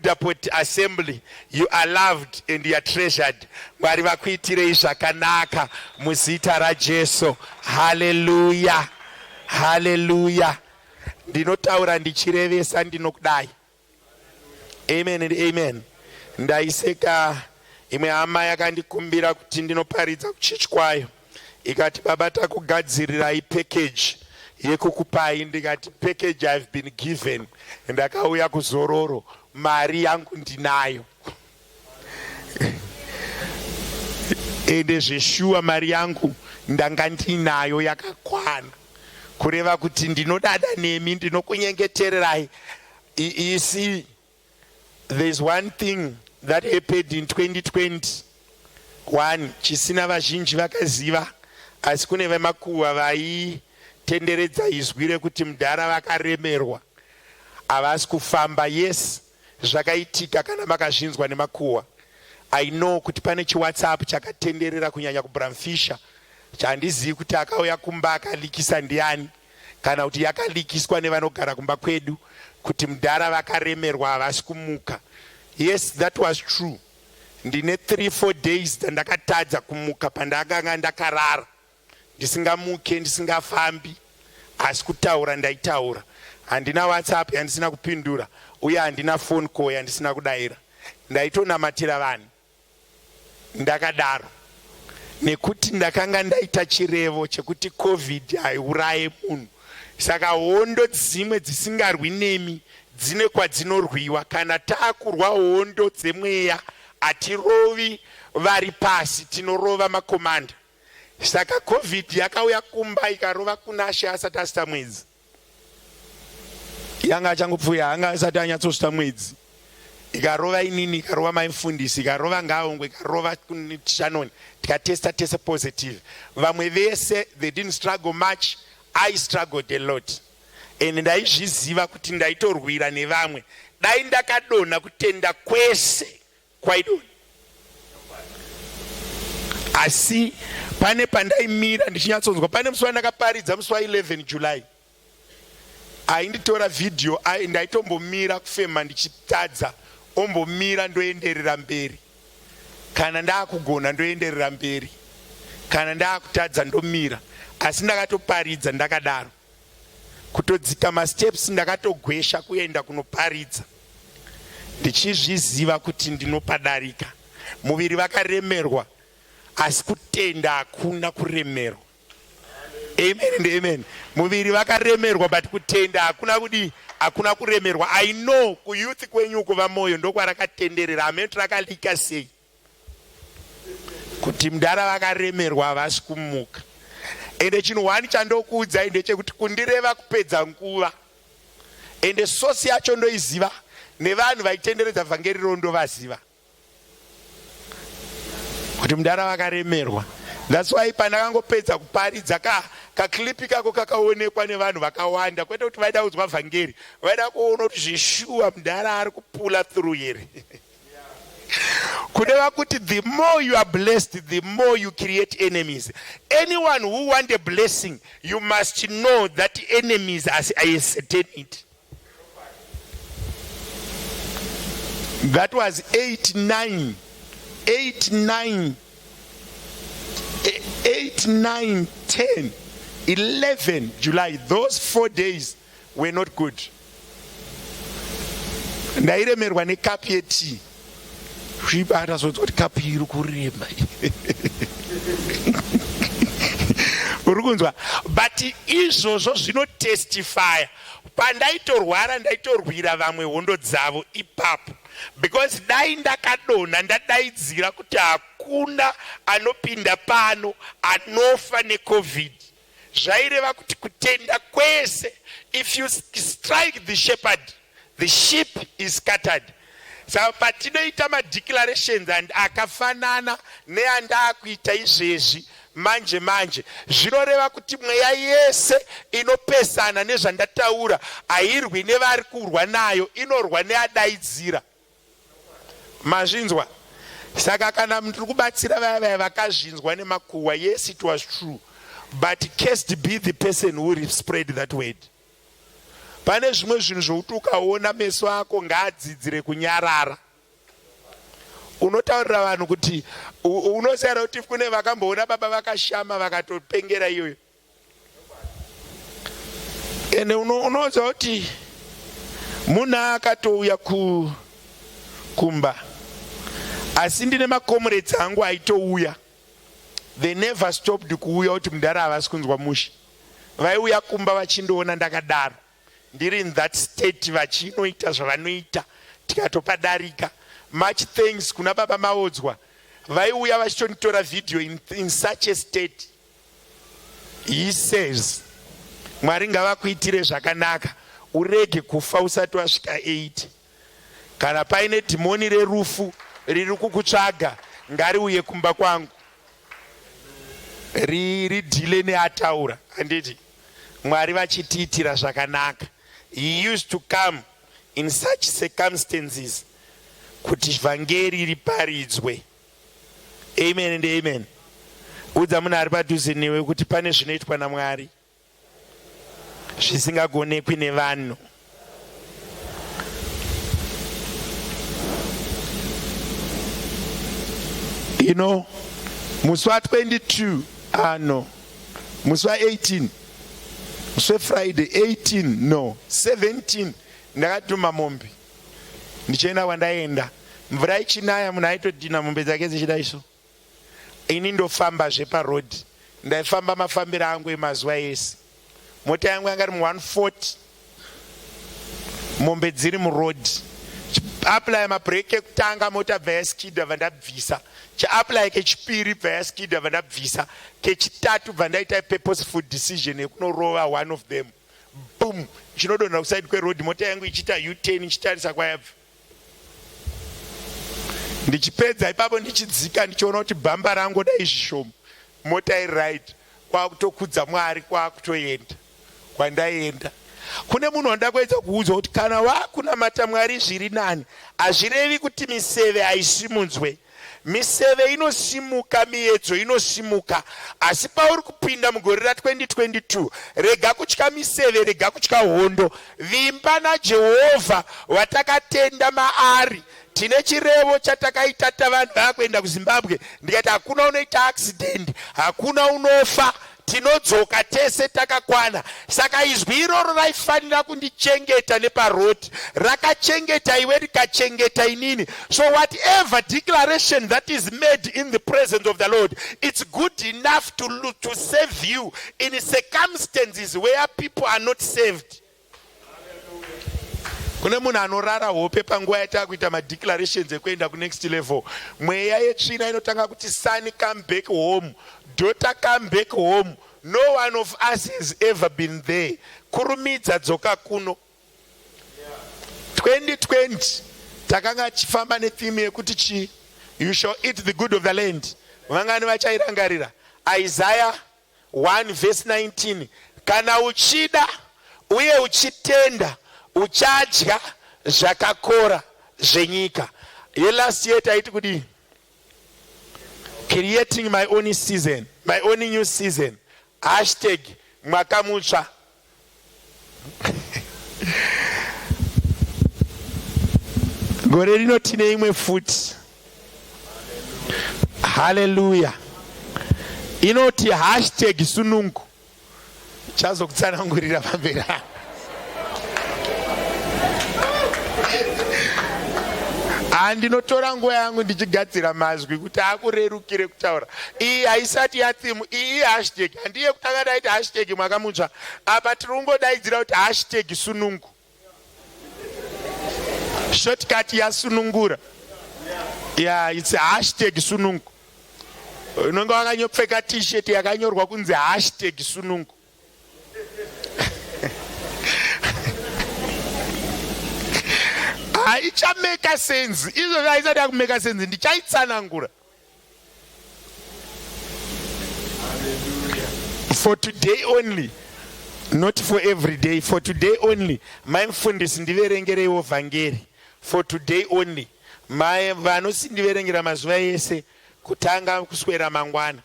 Roodepoort Assembly, you are loved and you are treasured. Mwari vakuitirei zvakanaka muzita raJesu. Haleluya, haleluya. Ndinotaura ndichirevesa, ndinokudai. Amen and amen. Ndaiseka imwe hama yakandikumbira kuti ndinoparidza kuchechi kwayo, ikati baba takugadzirirai package yekukupai. Ndikati package I've been given, ndakauya kuzororo, mari yangu ndinayo. Ende zveshuwa mari yangu ndanga ndinayo yakakwana, kureva kuti ndinodada nemi, ndinokunyengetererai. You see, there's one thing that happened in 2021 chisina vazhinji vakaziva, asi kune vemakuva vaitenderedza izwi rekuti mudhara vakaremerwa, havasi kufamba. Yes, zvakaitika kana makazvinzwa nemakuhwa. I know kuti pane chiWhatsApp chakatenderera kunyanya kuBramfisher, chandizivi kuti akauya kumba akalikisa ndiani kana kuti yakalikiswa nevanogara kumba kwedu, kuti mudhara vakaremerwa havasi kumuka. Yes, that was true. Ndine 3-4 days dzandakatadza kumuka pandakanga ndakarara, ndisingamuke, ndisingafambi, asi kutaura ndaitaura. Handina WhatsApp yandisina kupindura, uye handina phone call yandisina kudaira. Ndaitonamatira vanhu ndakadaro, nekuti ndakanga ndaita chirevo chekuti COVID haiuraye munhu. Saka hondo dzimwe dzisingarwi nemi dzine kwadzinorwiwa. Kana taakurwa hondo dzemweya, hatirovi vari pasi, tinorova makomanda. Saka COVID yakauya kumba ikarova Kunashe asati asita mwedzi. Yanga achangopfuya, anga asati anyatsosvita mwedzi. Ikarova inini, ikarova mai mufundisi, ikarova Ngaongwe, ikarova Shannon, tikatesta tese positive. Vamwe vese they didn't struggle much, I struggled a lot. And ndaizviziva kuti ndaitorwira nevamwe. Dai ndakadonha kutenda kwese kwaidonha, asi pane pandaimira ndichinyatsonzwa. Pane musi wandakaparidza, musi wa11 July, ainditora vhidhiyo, ndaitombomira kufema ndichitadza, ombomira ndoenderera mberi. Kana ndaakugona ndoenderera mberi, kana ndaakutadza ndomira, asi ndakatoparidza ndakadaro. Kutodzika masteps ndakatogwesha kuenda kunoparidza, ndichizviziva kuti ndinopadarika. Muviri vakaremerwa, asi kutenda hakuna kuremerwa. Amen and amen. Muviri vakaremerwa, but kutenda hakuna kudii, hakuna kuremerwa. I know kuyouth kwenyu uko vaMoyo ndokwarakatenderera, amen, rakalika sei kuti mudhara vakaremerwa havasi kumuka. Ende chinhu one chandokuudzai ndechekuti kundireva kupedza nguva, ende sosi yacho ndoiziva, nevanhu vaitenderedza vhangeri ro ndovaziva kuti mudhara vakaremerwa. That's why pandakangopedza kuparidza ka kaclip kako kakaonekwa nevanhu vakawanda, kwete kuti vaida kunzwa vhangeri, vaida kuona kuti zveshuwa mudhara ari kupula through here. Kureva kuti the more you are blessed, the more you create enemies. Anyone who want a blessing, you must know that enemies are a certainty. That was 8 9 8 9 8 9 10 11 July. Those 4 days were not good. Ndairemerwa nekapu yetii, zviibata zodza kuti kapu iri kurema, uri kunzwa? But izvozvo zvinotestifya pandaitorwara, ndaitorwira vamwe hondo dzavo ipapo, because dai ndakadonha ndadaidzira kuti hakuna anopinda pano anofa neCOVID, zvaireva kuti kutenda kwese, if you strike the shepherd, the sheep is scattered. Saka patinoita madeclarations and akafanana neandaakuita izvezvi manje manje, zvinoreva kuti mweya yese inopesana nezvandataura hairwi nevari kurwa nayo, inorwa neadaidzira. Mazvinzwa? Saka kana ndiri kubatsira vaya vaya vakazvinzwa nemakuhwa, yes, it was true, but cursed be the person who spread that word. Pane zvimwe zvinhu zvokuti ukaona meso ako ngaadzidzire kunyarara. Unotaurira vanhu kuti unoziva here kuti kune vakamboona baba vakashama vakatopengera iyoyo. Ende unoziva kuti munhu akatouya ku kumba asi ndine makomuredzi angu aitouya they never stopped kuuya kuti mudhara havasi kunzwa mushe vaiuya kumba vachindiona ndakadaro ndiri in that state vachinoita zvavanoita tikatopadarika much thanks kuna baba maodzwa vaiuya vachitonditora video in such a state he says mwari ngavakuitire zvakanaka urege kufa usati wasvika 8 kana paine dhimoni rerufu riri kukutsvaga ngariuye kumba kwangu ridhile neataura handiti mwari vachitiitira zvakanaka he used to come in such circumstances kuti vhangeri riparidzwe amen and amen udza munhu ari padhuze newe kuti pane zvinoitwa namwari zvisingagonekwi nevanhu you know musi wa 22 ano ah, musi wa 18 musi wefriday 18 no 17 ndakatuma mombe ndichienda kwandaenda mvura ichinaya munhu aitodhina mombe dzake dzichida iso ini ndofamba zveparoad ndaifamba mafambiro angu emazuva ese mota yangu yanga iri mu 140 mombe dziri muroad chiaplya mabreak ekutanga mota bva yaskida bva ndabvisa chiaplya kechipiri bva yaskida bva ndabvisa kechitatu bva ndaita purposeful decision yekunorova one of them boom chinodonha kusaidi kweroad mota yangu ichiita u10 ichitarisa kwayabva ndichipedza ipapo ndichidzika ndichiona kuti bhamba rangu dai zvishoma mota iri right kwakutokudza mwari kwakutoenda kwandaienda kune munhu wanoda kuedza kuudzwa kuti kana wakunamata mwari zviri nani hazvirevi kuti miseve haisimudzwe Miseve inosimuka, miedzo inosimuka, asi pauri kupinda mugore ra 2022, rega kutya miseve, rega kutya hondo. Vimba naJehovha watakatenda maari. Tine chirevo chatakaita tavanhu vakuenda kuZimbabwe, ndikati hakuna unoita accident, hakuna unofa, tinodzoka tese takakwana saka izwi iroro raifanira kundichengeta neparoad rakachengeta iwe rikachengeta inini so whatever declaration that is made in the presence of the lord it's good enough to, to save you in circumstances where people are not saved kune munhu anorara hope panguva yatakuita madeclarations ekuenda kunext level mweya yetsvina inotanga kuti son come back home daughter come back home no one of us has ever been there kurumidza dzoka kuno 2020 takanga tichifamba netheme yekuti chii you shall eat the good of the land vangani vachairangarira isaiah 1 verse 19 kana uchida uye uchitenda uchadya zvakakora zvenyika yelast year taiti kudii creating my own season my own new season hashtag mwaka mutsva gore rino tine imwe futi haleluya inoti hashtag sunungu chazokutsanangurira pamberi handinotora nguva yangu ndichigadzira mazwi kuti akurerukire kutaura iyi haisati yathimu iyi ihashtag handiye kutanga ndaiti hashtag mwaka mutsva apa tiri kungodaidzira kuti hashtag sunungu shortcut yasunungura ya its hashtag sunungu unonge wakanyopfeka t-shirt yakanyorwa kunzi hashtag sunungu haichameka sense izvozvo haisati yakumeka sense ndichaitsanangura for today only not for every day for today only mai mufundisi ndiverengereiwo vhangeri for today only mai vanosindiverengera mazuva ese kutanga kuswera mangwana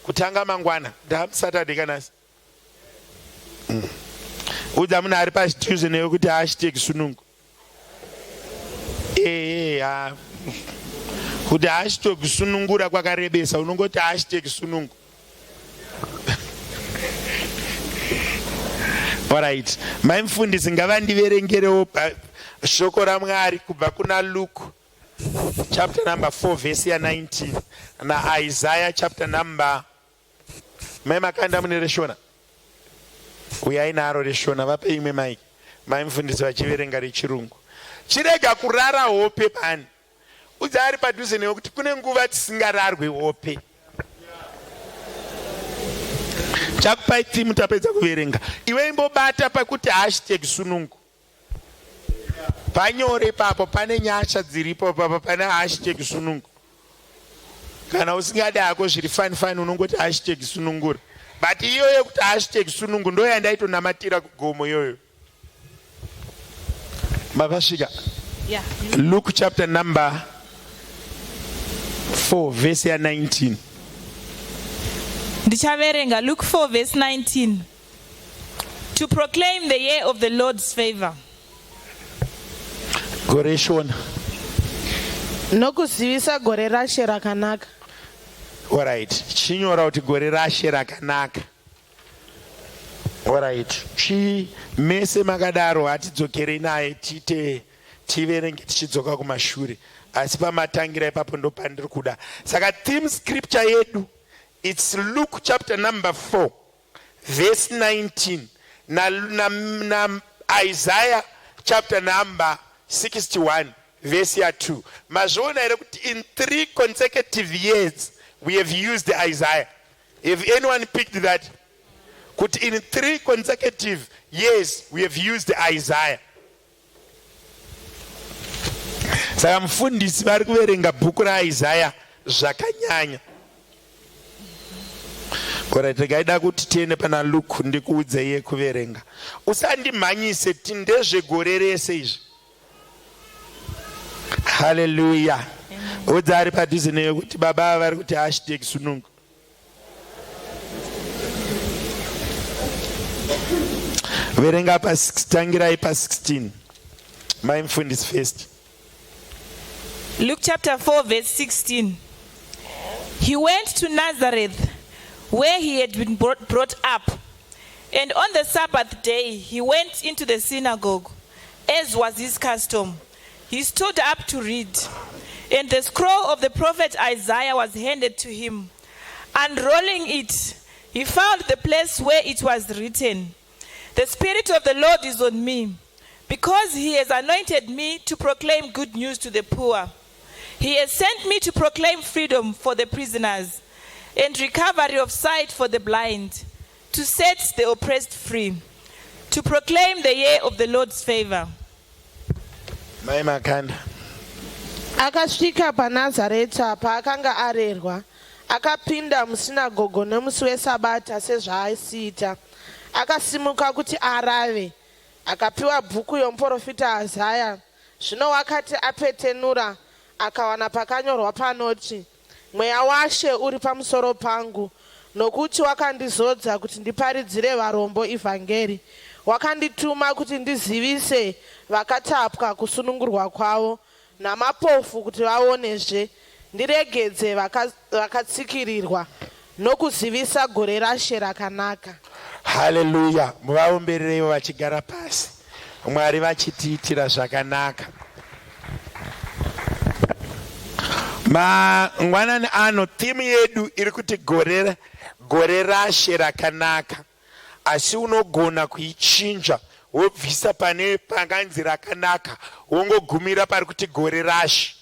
kutanga mangwana ndamusaturday kanasi mm. Udza munhu ari pasituze newe kuti hashtag sunungu. Ehe ha. Kuti hashtag sunungura kwakarebesa unongoti hashtag sunungu. Alright. Mai mfundisi ngavandiverengerewo shoko raMwari kubva kuna Luke chapter number 4 verse ya 19 na Isaiah chapter number. Mai Makanda mune reshona? Uyai naro reshona vape imwe mai. Mai mfundisi vachiverenga rechirungu. Chirega kurara hope pani. Udza ari padhuze newe kuti kune nguva tisingararwe hope. Chakupai timu tapedza kuverenga. Iwe imbobata pakuti hashtag sunungu. Panyore ipapo pane nyasha dziripo papa pane hashtag sunungu. Kana usingade hako zviri fani fani unongoti hashtag sunungura. But iyo yekuti hashtag sunungu ndo yandaitonamatira kugomo iyoyo. Mavasvika. Yeah. Luke chapter number 4 verse ya 19. Ndichaverenga Luke 4 verse 19. To proclaim the year of the Lord's favor. Gore shona. Nokuzivisa gore raShe rakanaka. Alright, chinyora kuti gore raShe rakanaka. Alright, chi mese makadaro hatidzokerei naye tiite tiverenge tichidzoka kumashure asi pamatangira ipapo ndopandiri kuda. Saka theme scripture yedu it's Luke chapter number 4 verse 19 na, na, na Isaiah chapter number 61 verse ya 2. Mazviona here kuti in 3 consecutive years we have used Isaiah? Have anyone picked that? Kuti in 3 consecutive years we have used Isaiah. Saka mufundisi vari kuverenga bhuku raIsaya zvakanyanya. Alright, regai da kuti tiende pana Luke ndikuudze iye kuverenga. Usandimhanyise ti ndezvegore rese izvi. Hallelujah. Udza ari padhuze newe kuti baba ava vari kuti hashtag sunungu. Verenga pa tangirai pa 16. Mai mufundisi first. Luke chapter 4 verse 16. He went to Nazareth where he had been brought up. And on the Sabbath day he went into the synagogue, as was his custom. He stood up to read, and the scroll of the prophet Isaiah was handed to him. Unrolling it, he found the place where it was written, The Spirit of the Lord is on me, because he has anointed me to proclaim good news to the poor. He has sent me to proclaim freedom for the prisoners and recovery of sight for the blind, to set the oppressed free, to proclaim the year of the Lord's favor. Mai Makanda. Akasvika paNazareta paakanga arerwa, akapinda musinagogo nomusi weSabata sezvaaisiita. Akasimuka kuti arave, akapiwa bhuku yomuprofita Isaya. Zvino wakati apetenura, akawana pakanyorwa panoti, Mweya waShe uri pamusoro pangu, nokuti wakandizodza kuti ndiparidzire varombo ivhangeri, wakandituma kuti ndizivise vakatapwa kusunungurwa kwavo, namapofu kuti vaonezve, ndiregedze vakatsikirirwa, nokuzivisa gore raShe rakanaka. Haleluya! Muvaomberereiwo vachigara pasi. Mwari vachitiitira zvakanaka. Mangwanani ano theme yedu iri kuti gore, gore raShe rakanaka, asi unogona kuichinja wobvisa pane panganzi rakanaka wongogumira pari kuti gore raShe.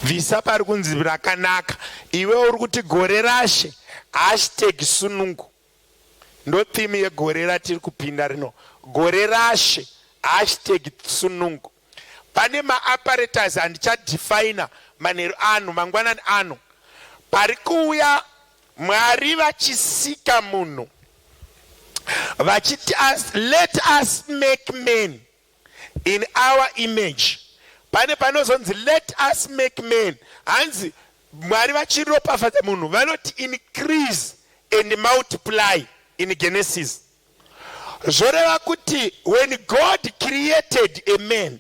Bvisa pari kunzi rakanaka, iwe uri kuti gore raShe, hashtag sunungu. Ndo theme yegore ratiri kupinda rino. Gore raShe, hashtag sunungu. Pane maapparatus andichadefiner manheru ano, mangwanani ano. Pari kuuya Mwari vachisika munhu vachiti us, let us make man in our image. Pane panozonzi let us make man, hanzi Mwari vachiropafadza munhu vanoti increase and multiply in Genesis. Zvoreva kuti when God created a man,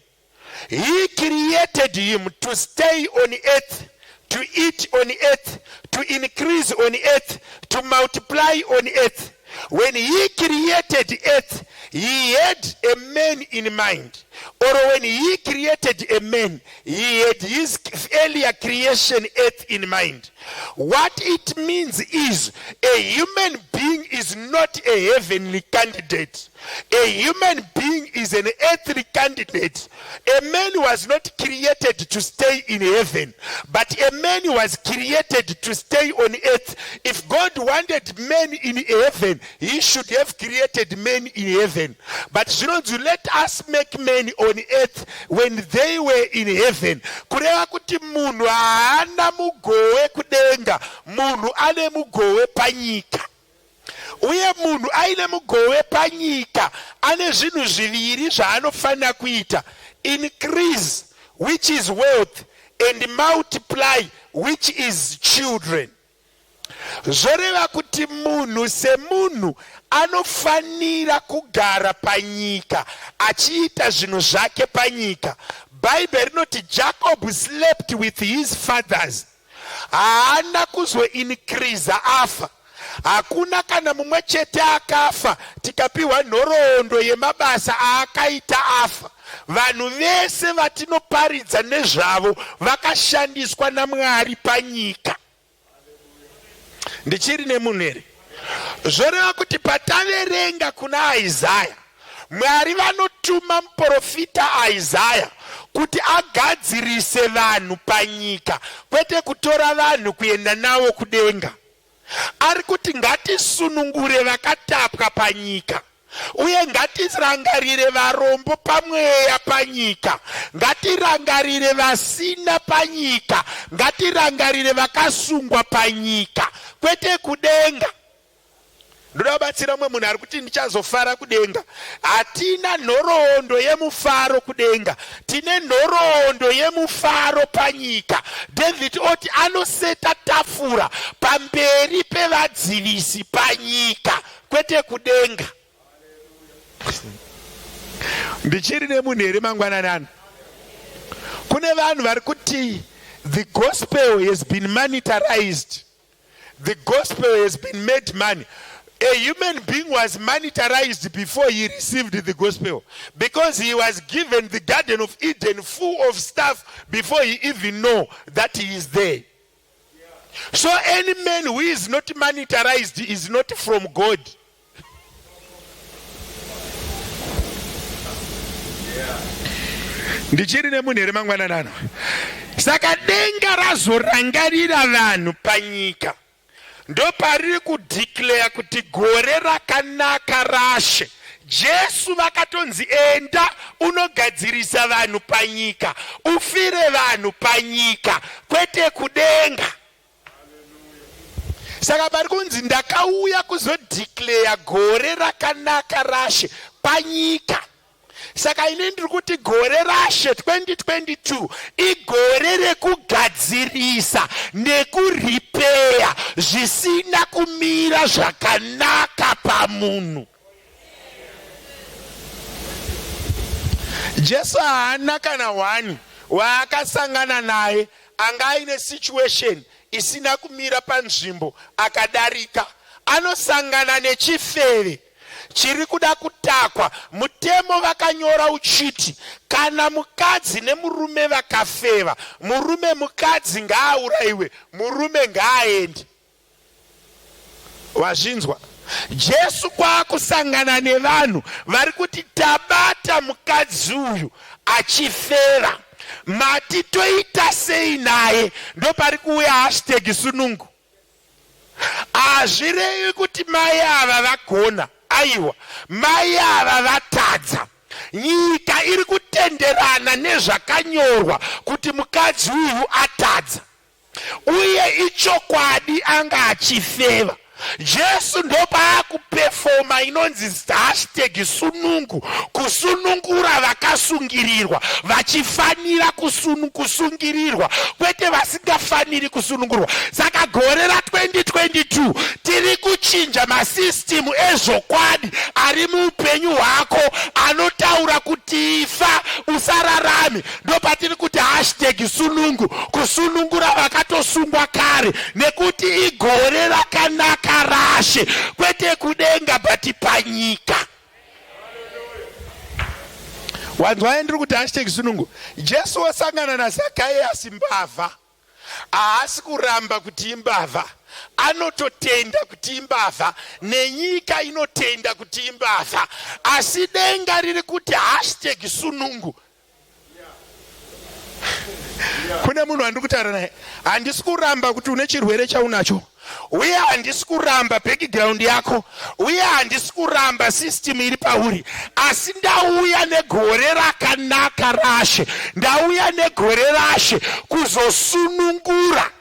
he created him to stay on earth, to eat on earth, to increase on earth, to multiply on earth. When he created earth, he had a man in mind. Or when he created a man, he had his earlier creation earth in mind. What it means is a human being is not a heavenly candidate. A human being is an earthly candidate. A man was not created to stay in heaven, but a man was created to stay on earth. If God wanted men in heaven, he should have created men in heaven. But zvinonzi let us make men on earth when they were in heaven. Kureva kuti munhu haana mugowe kudenga, munhu ane mugowe panyika. Uye munhu aine mugove panyika ane zvinhu zviviri zvaanofanira kuita, increase, which is wealth, and multiply, which is children. Zvoreva kuti munhu semunhu anofanira kugara panyika achiita zvinhu zvake panyika. Bhaibheri rinoti Jacob slept with his fathers. Haana kuzoinkriza afa. Hakuna kana mumwe chete akafa tikapiwa nhoroondo yemabasa aakaita afa. Vanhu vese vatinoparidza nezvavo vakashandiswa naMwari panyika. Ndichiri nemunhu here? Zvoreva kuti pataverenga kuna Isaya, Mwari vanotuma muprofita Isaya kuti agadzirise vanhu panyika, kwete kutora vanhu kuenda navo kudenga. Ari kuti ngatisunungure vakatapwa panyika uye ngatirangarire varombo pamweya panyika, ngatirangarire vasina panyika, ngatirangarire vakasungwa panyika, kwete kudenga. Ndoda kubatsira umwe munhu ari kuti ndichazofara kudenga. Hatina nhoroondo yemufaro kudenga, tine nhoroondo yemufaro panyika. David oti anoseta tafura pamberi pevadzivisi panyika, kwete kudenga. Ndichiri nemunhu here mangwanani ano? Kune vanhu vari kuti the gospel has been monetarized. The gospel has been made money. A human being was monetarized before he received the gospel, because he was given the Garden of Eden full of stuff before he even know that he is there. So any man who is not monetarized is not from God. Ndichiri nemunhu here mangwanani ano? Saka denga razorangarira vanhu panyika, ndopariri kudeclare kuti gore rakanaka raShe Jesu. Vakatonzi enda unogadzirisa vanhu panyika, ufire vanhu panyika, kwete kudenga. Saka pari kunzi ndakauya kuzodeclare gore rakanaka raShe panyika. Saka ini ndiri kuti gore raShe 2022 igore rekugadzirisa nekuripeya zvisina kumira zvakanaka pamunhu. Jesu haana kana one waakasangana naye anga aine situation isina kumira panzvimbo akadarika. Anosangana nechifeve chiri kuda kutakwa. Mutemo vakanyora uchiti kana mukadzi nemurume vakafeva, murume mukadzi ngaaurayiwe, murume ngaaende. Wazvinzwa? Jesu kwaakusangana nevanhu vari kuti tabata mukadzi uyu achifeva, mati toita sei naye? Ndopari kuuya hashtag sunungu. Hazvirevi kuti mai ava vagona, aiwa, mai ava vatadza. Nyika iri kutenderana nezvakanyorwa kuti mukadzi uyu atadza, uye ichokwadi anga achifeva. Jesu ndopaakupefoma. Ngoma inonzi hashtag sunungu, kusunungura vakasungirirwa, vachifanira kusungirirwa, kwete vasingafaniri kusunungurwa. Saka gore ra2022 tiri kuchinja masystem ezvokwadi ari muupenyu hwako anotaura kuti ifa usararame. Ndopatiri kuti hashtag sunungu, kusunungura vakatosungwa kare, nekuti igore rakanaka rashe, kwete kudenga but panyika. Wanzwa ndiri kuti hashtag sunungu. Jesu wasangana naZakayasi mbavha. Haasi kuramba kuti imbavha, anototenda kuti imbavha, nenyika inotenda kuti imbavha, asi denga riri kuti hashtag sunungu. Kune munhu wandiri kutaura naye, handisi kuramba kuti une chirwere chaunacho, uye handisi kuramba background yako, uye handisi kuramba system iri pauri, asi ndauya negore rakanaka rashe, ndauya negore rashe kuzosunungura.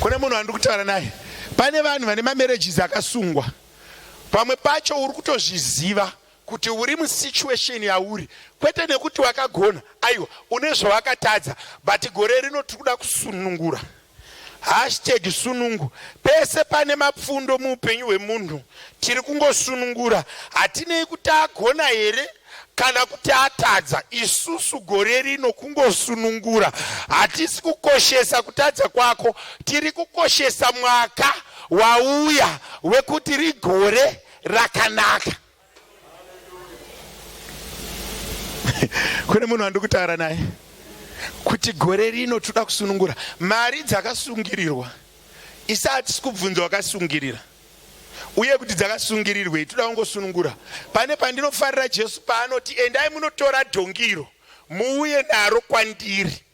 Kune munhu wandiri kutaura naye, pane vanhu vane mamarriages akasungwa. Pamwe pacho uri kutozviziva kuti uri musituation yauri, kwete nekuti wakagona, aiwa, une zvawakatadza, but gore rino tiri kuda kusunungura. Hashtag sunungu. Pese pane mapfundo muupenyu hwemunhu tiri kungosunungura. Hatinei kuti agona here kana kuti atadza, isusu gore rino kungosunungura. Hatisi kukoshesa kutadza kwako, tiri kukoshesa mwaka wauya wekuti rigore rakanaka. Kune munhu wandiri kutaura naye kuti gore rino toda kusunungura mari dzakasungirirwa. Isa hatisi kubvunza wakasungirira uye kuti dzakasungirirwei, toda kungosunungura. Pane pandinofarira Jesu paanoti endai munotora dhongiro muuye naro kwandiri.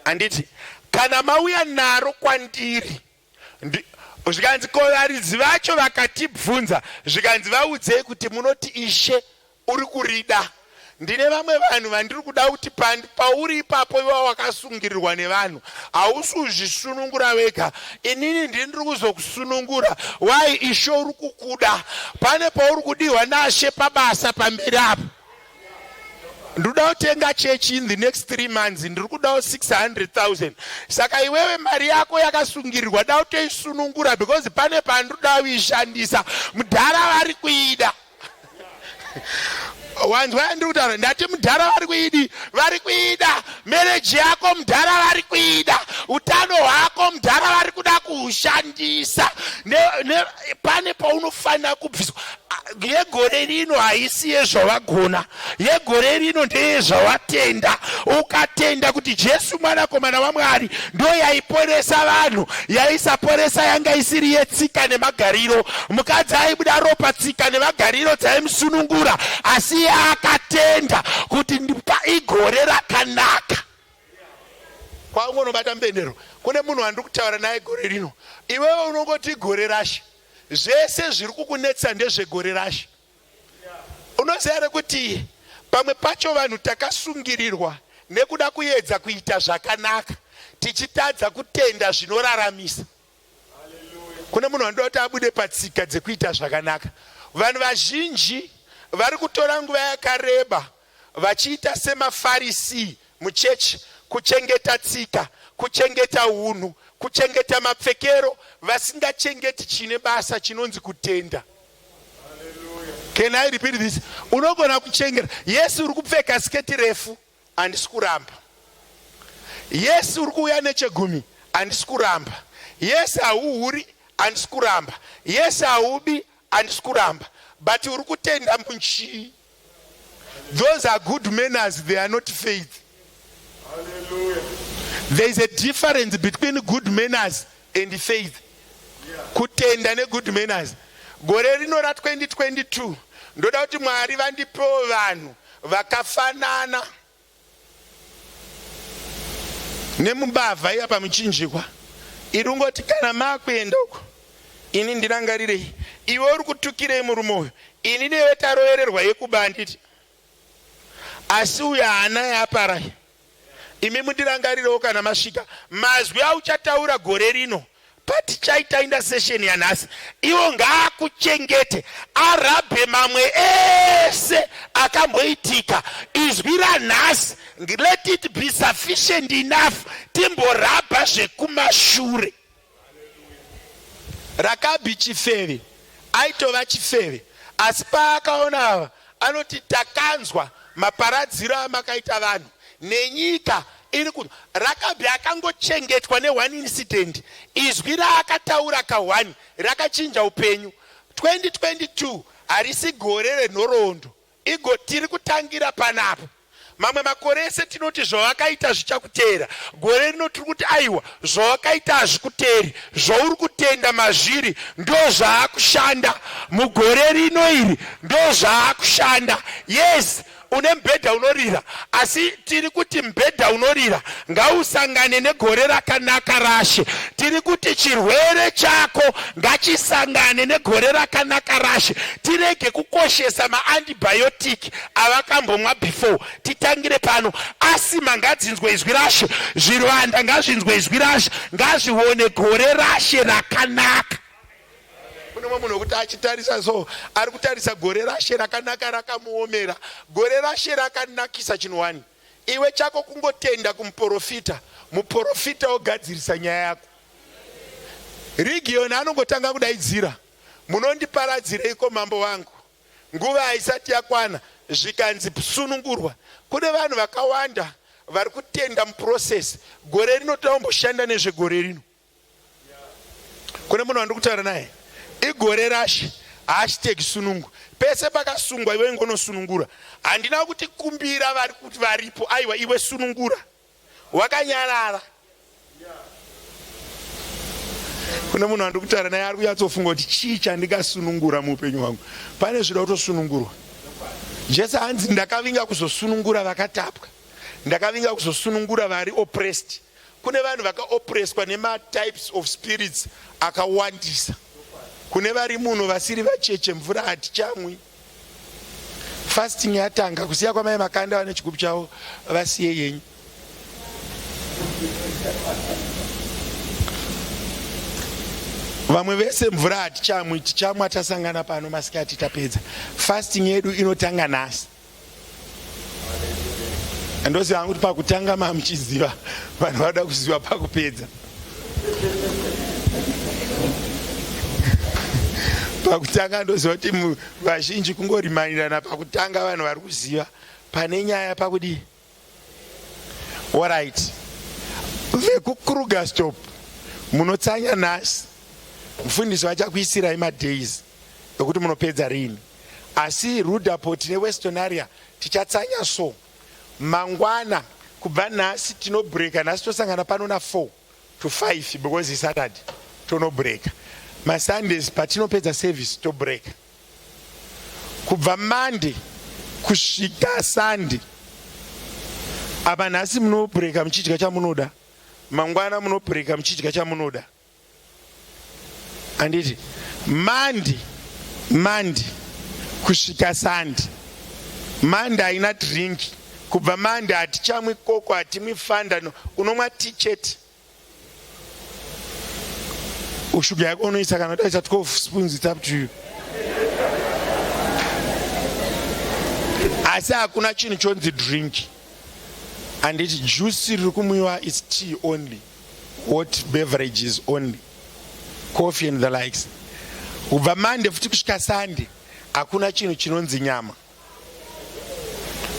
Handiti kana mauya naro kwandiri, zvikanzi ko varidzi vacho vakatibvunza, zvikanzi vaudzei kuti munoti Ishe uri kurida. Ndine vamwe vanhu vandiri kuda kuti pauri ipapo iwa wakasungirirwa nevanhu, hausi kuzvisunungura wega, inini ndini ndiri kuzokusunungura. Wai Ishe uri kukuda? Pane pauri kudiwa naShe pabasa pamberi apo. Ndikuda kutenga chechi in the next 3 months, ndiri kudawo 600,000. Saka iwewe mari yako yakasungirirwa, da kutoisunungura because pane pandinoda kuishandisa. Mudhara vari kuida. Wanzwa yandiri kutaura? Ndati mudhara vari kuidi, vari kuida mereji yako, mudhara vari kuida utano hwako, mudhara vari kuda kuushandisa. Pane paunofanira kubviswa. Yegore rino haisi yezvawagona, yegore rino ndeyezvawatenda. Ukatenda kuti Jesu mwanakomana waMwari, ndo yaiporesa vanhu. Yaisaporesa yanga isiri yetsika nemagariro. Mukadzi aibuda ropa, tsika nemagariro dzaimusunungura, asi iye akatenda kuti igore rakanaka. Kwaungonobata mubendero, kune munhu wandiri kutaura naye gore rino, iwewe unongoti gore rashe, zvese zviri kukunetsa ndezvegore rashe. Unoziva here kuti pamwe pacho vanhu takasungirirwa nekuda kuedza kuita zvakanaka tichitadza kutenda zvinoraramisa. Kune munhu anoda kuti abude patsika dzekuita zvakanaka. Vanhu vazhinji vari kutora nguva yakareba vachiita semaFarisi muchechi, kuchengeta tsika, kuchengeta unhu, kuchengeta mapfekero, vasingachengeti chine basa chinonzi kutenda. Can I repeat this? Unogona kuchengeta. Yes, uri kupfeka sketi refu, handisi kuramba. Yes, uri kuuya nechegumi, handisi kuramba. Yes, hauhuri, handisi kuramba. Yes, haubi, handisi kuramba. But uri kutenda muchii? Those are good manners, they are not faith. Hallelujah. There is a difference between good manners and faith. Kutenda negood manners. Gore rino ra 2022 ndoda kuti Mwari vandipewo vanhu vakafanana nemubavha iya pamuchinjikwa iri ungoti kana makuenda uko ini ndirangarirei, iwe uri kutukirei murume uyu, ini newe tarovererwa yekuba handiti, asi uyu haana yaaparai, imi mundirangarirewo kana masvika. Mazwi auchataura gore rino. Patichaita intercession yanhasi, iwo ngaakuchengete, arabhe mamwe ese akamboitika. Izwi ranhasi, let it be sufficient enough, timborabha zvekumashure. Rakabhi chifeve, aitova chifeve, asi paakaona ava anoti takanzwa maparadziro amakaita vanhu nenyika iri ku Rakabhi akangochengetwa ne one incident, izwi raakataura ka one rakachinja upenyu. 2022 harisi gore renhoroondo, igo tiri kutangira panapa. Mamwe makore ese tinoti zvawakaita zvichakuteera. Gore rino tiri kuti aiwa, zvawakaita hazvikuteeri, zvauri kutenda mazviri ndozvaakushanda mugore rino iri, ndozvaakushanda. Yes, une mubhedha unorira, asi tiri kuti mubhedha unorira ngausangane negore rakanaka raShe. Tiri kuti chirwere chako ngachisangane negore rakanaka raShe. Tirege kukoshesa maantibiotic avakambomwa before. Titangire pano. Asima ngadzinzwe izwi raShe, zvirwanda ngazvinzwe izwi raShe, ngazvione gore raShe rakanaka. Kune mumwe munhu wekuti achitarisa so ari kutarisa gore raShe rakanaka rakamuomera. Gore raShe rakanakisa chinhu wani. Iwe chako kungotenda kumuporofita, muporofita ogadzirisa nyaya yako. Region anongotanga kudaidzira, munondiparadzireiko mambo wangu? Nguva haisati yakwana, zvikanzi sunungurwa. Kune vanhu vakawanda vari kutenda muprocess. Gore rino toda kumboshanda nezvegore rino. Kune munhu wandiri kutaura naye, igore rashe, hashtag sunungu. Pese pakasungwa iwe ingonosunungura. Handina kuti kumbira vari kuti varipo, aiwa iwe sunungura. Wakanyarara. Kune munhu wandiri kutaura naye ari kunyatsofunga kuti chii chandingasunungura muupenyu hwangu. Pane zvida kutosunungurwa. Jesu hanzi ndakavinga kuzosunungura vakatapwa, ndakavinga kuzosunungura vari oppressed. Kune vanhu vakaopreswa nematypes of spirits akawandisa. Kune vari muno vasiri vacheche, mvura hatichamwi. Fasting yatanga kusiya kwamai Makanda vane chigubu chavo, vasiye yenyu. Vamwe vese mvura hatichamwi, tichamwa tasangana pano masikati tapedza. Fasting yedu inotanga nhasi. Ndoziva hangu kuti pakutanga mamuchiziva, vanhu vanoda kuziva pakupedza. Pakutanga ndoziva kuti vazhinji kungorimanirana pakutanga, vanhu vari kuziva pane nyaya pakudii. Alright, vekuKrugerstop munotsanya nhasi, mufundisi vachakuisirai madays ekuti munopedza rini. Asi Rudaport neWestonaria tichatsanya so mangwana kubva nhasi tinobreaka. Nhasi tosangana pano na 4 to 5 because iSaturday, tonobreaka. MaSundays patinopedza service tobreaka kubva Monday kusvika Sunday. Apa nhasi munobreaka muchidya chamunoda, mangwana munobreaka muchidya chamunoda. Handiti Mandi Mandi kusvika Sandi, Mandi haina drink. Kubva Mandi hatichamwi koko, hatimwi fanda, no. Unomwa tea chete. Shuga yako unoisa kana udaisa 12 spoons, it's up to you. Asi hakuna chinhu chonzi drink. Handiti juice riri kumwiwa is tea only, hot beverages only, coffee and the likes. Kubva Monday futi kusvika Sunday hakuna chinhu chinonzi nyama.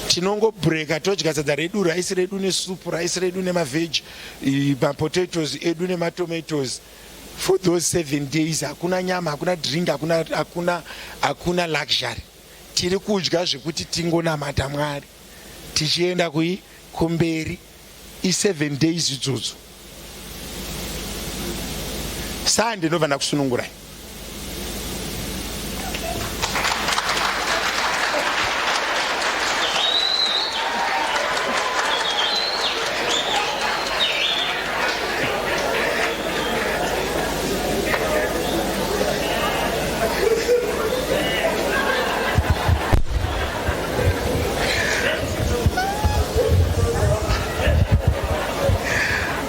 Tinongobreaka todya sadza redu, rice redu nesupu, rice redu nemaveg, mapotatoes edu nematomatoes. For those 7 days hakuna nyama, hakuna drink, hakuna, hakuna, hakuna luxury. Tiri kudya zvekuti tingonamata Mwari tichienda kui kumberi. I7 days idzodzo. Sunday ndobva ndakusunungurai.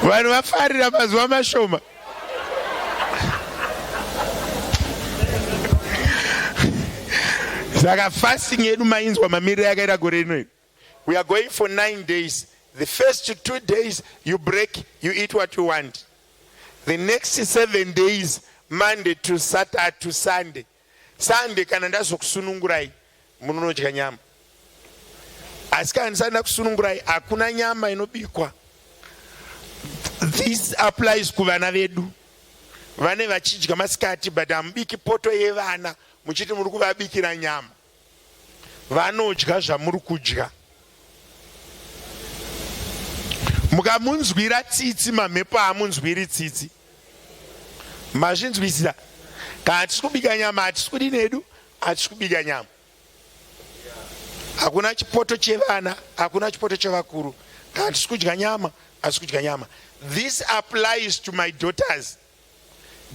Vanhu vafarira mazuva mashoma. Saka fasting yedu mainzwa mamiriro yakaita gore rino iri. We are going for 9 days. The first 2 days you break, you eat what you want. The next 7 days, Monday to Saturday to Sunday. Sunday kana ndazokusunungurai munonodya nyama. Asi kana ndisati ndakusunungurai hakuna nyama inobikwa. This applies kuvana vedu. Vane vachidya masikati but hamubiki poto yevana muchiti muri kuvabikira nyama. Vanodya zvamuri kudya. Mukamunzwira tsitsi mamhepo haamunzwiri tsitsi. Mazvinzwisisa? Kana hatisi kubika nyama hatisi kudini hedu? Hatisi kubika nyama. Hakuna chipoto chevana, hakuna chipoto chevakuru. Kana hatisi kudya nyama, hatisi kudya nyama. This applies to my daughters.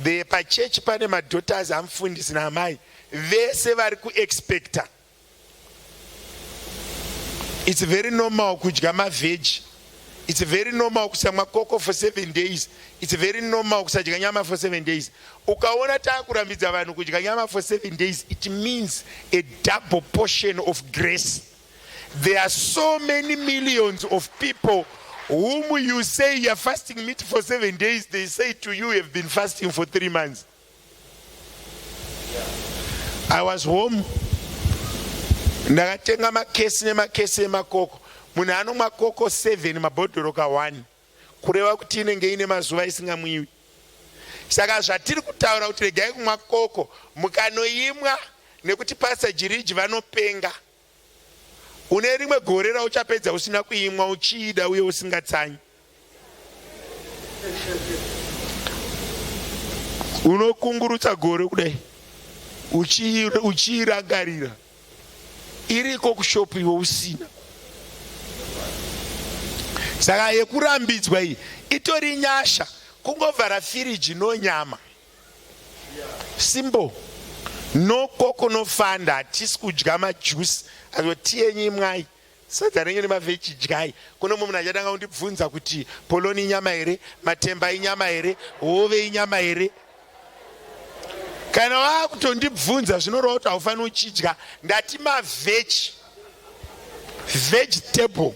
The pachechi pane madaughters amufundisi naamai vese vari kuexpecta. It's very normal kudya mavheji. It's very normal kusamwa koko for 7 days. It's very normal kusadya nyama for 7 days. Ukaona taakurambidza vanhu kudya nyama for 7 days, it means a double portion of grace. There are so many millions of people whom you say you are fasting meat for 7 days, they say to you, you have been fasting for 3 months. I was home, ndakatenga makesi nemakesi emakoko. Munhu anomwa koko 7 mabhodhoro ka 1, kureva kuti inenge ine mazuva isingamwiwi. Saka zvatiri kutaura kuti regai kumwa koko, mukanoimwa nekuti Pastor Jiriji vanopenga. Une rimwe gore rauchapedza usina kuimwa uchiida uye usingatsanyi. Unokungurutsa gore kudai uchiirangarira iriko kushopu iwe usina. Saka yekurambidzwa iyi itori nyasha, kungovhara firiji no nyama. Simple. No koko no fanda, hatisi kudya majuice. Azo tiyenyu imwai. Sadza renyu nemavheji dyai. Kune mumwe munhu achatanga kundibvunza kuti poloni inyama here, matemba inyama here, hove inyama here. Kana wakutondibvunza zvinoreva kuti haufaniri uchidya. Ndati mavheji, vegetable,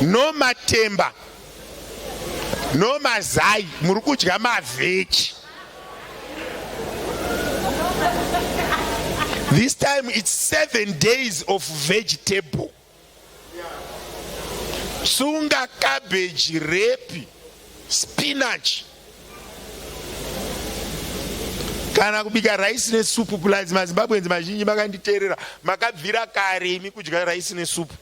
no matemba, no mazai, muri kudya mavheji. This time it's 7 days of vegetable. Sunga cabbage, rape, spinach. Kana kubika rice nesupu plus maZimbabweans mazhinji makanditeerera makabvira kare imi kudya rice nesupu.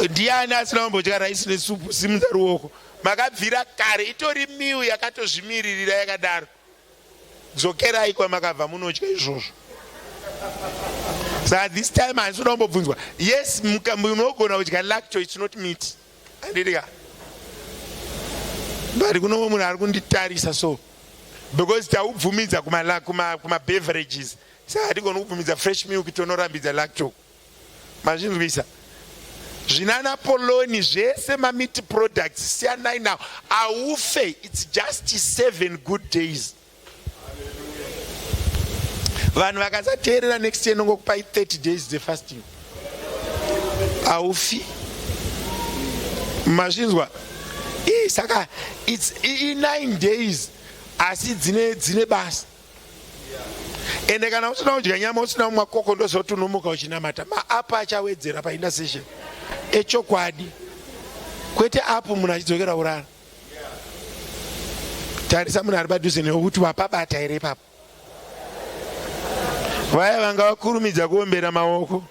Ndiani asina kumbodya rice nesupu? Simudza ruoko. Makabvira kare, itori meal yakatozvimiririra yakadaro. Dzokerai kwamakabva munodya izvozvo. Saka this time handisi kuda kumbobvunzwa. Yes, munogona kudya lacto, it's not meat. Handiti ka? But kuno munhu ari kunditarisa so because taubvumidza kuma, kuma, kuma beverages. Saka hatigoni kubvumidza fresh milk tonorambidza lacto. Mazvinzwisa? Zvinana poloni zvese mameat products siyanai nawo. Aufe, it's just 7 good days. Vanhu vakasateerera next year nongokupai 30 days dzefasting. Aufi. Mazvinzwa? Ii, saka it's i 9 days asi dzine dzine basa. Ende kana usina kudya nyama usina kumwa koko ndozoti unomuka uchinamata. Maapu achawedzera paintercession echokwadi, kwete apu munhu achidzokera kurara. Tarisa munhu ari padhuze newe kuti wapabata here ipapo. Vaya vanga vakurumidza kuombera maoko.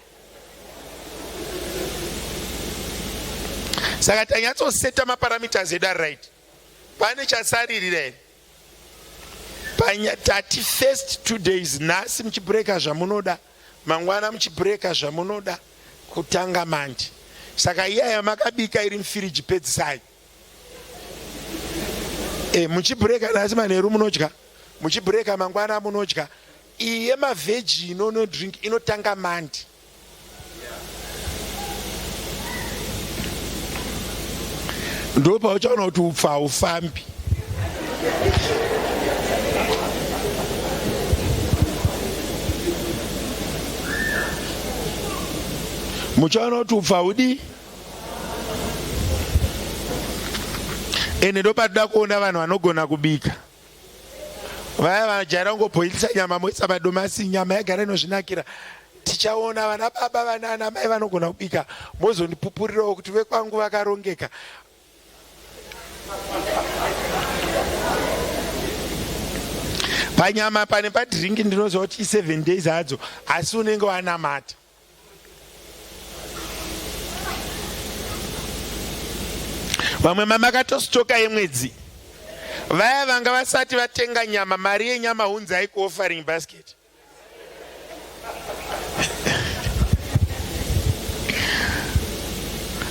Saka tanyatsoseta maparameters edu ari right. Pane chasaririra here? Panya, tati first 2 days nhasi muchibreka zvamunoda, mangwana muchibreka zvamunoda, kutanga manje. Saka iya yamakabika iri mufiriji pedzisai. E, muchibreka nhasi manheru munodya, muchibreka mangwana munodya. Iyi yemavheji ino no drink inotanga mandi. Ndopauchaona kuti upfu haufambi. Muchaona kuti upfu haudii. Ende ndopatoda kuona vanhu vanogona kubika. Vaya vajaira kungobhoilisa nyama moisa madomasi, nyama yagara inozvinakira. Tichaona vana baba vana ana mai vanogona kubika, mozondipupurirawo kuti vekwangu vakarongeka. Panyama pane padhiringi ndinoziva kuti i7 days hadzo, asi unenge wanamata. Vamwe mamakatostoka yemwedzi. Vaya vanga vasati vatenga nyama, mari yenyama hunzai kuoffering basket.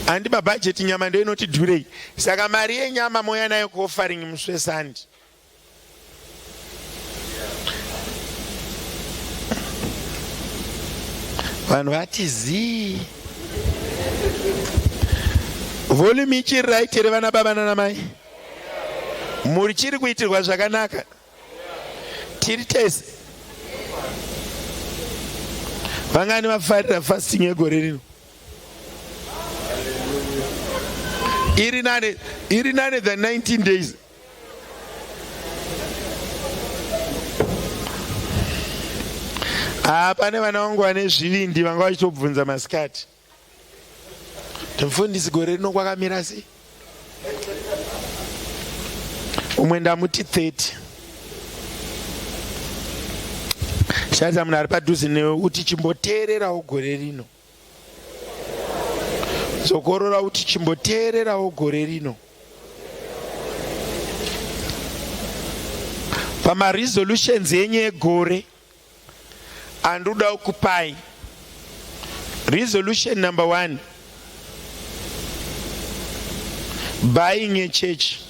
Handi pabhajeti nyama ndo inoti dhurei, saka mari yenyama moya nayo kuoffering musi wesandi. Vanhu vati zii. Volume ichiri right here vana baba nana mai? Muri chiri kuitirwa zvakanaka? Tiri tese. Vangani vafarira fasting yegore rino? Iri nane, iri nane than 19 days. Ah, pane vana vangu vane zvivindi vanga vachitobvunza masikati. Mfundisi gore rino kwakamira sei? Umwe ndamuti 30. Shaza munhu ari padhuze newe uti chimboteererawo gore rino. Dzokorora uti chimboteererawo gore rino. Pamaresolutions enyu egore andoda kukupai resolution number 1, buying a church.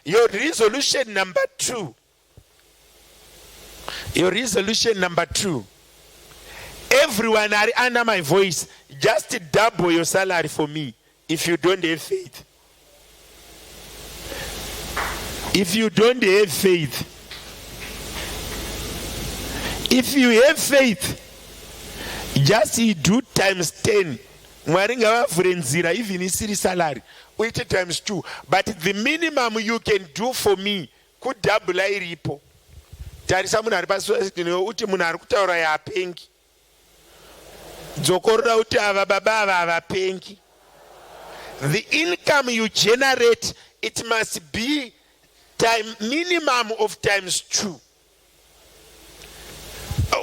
Your resolution number 2, your resolution number 2, everyone are under my voice, just double your salary for me if you don't have faith. If you don't have faith, if you have faith, just do times 10. Mwari ngavavhure nzira, even isiri salary, uite times 2, but the minimum you can do for me kudhabhula iripo. Tarisa munhu ari pasi uti munhu ari kutaura yaapengi. Dzokorora uti ava baba ava havapengi. The income you generate, it must be time minimum of times 2.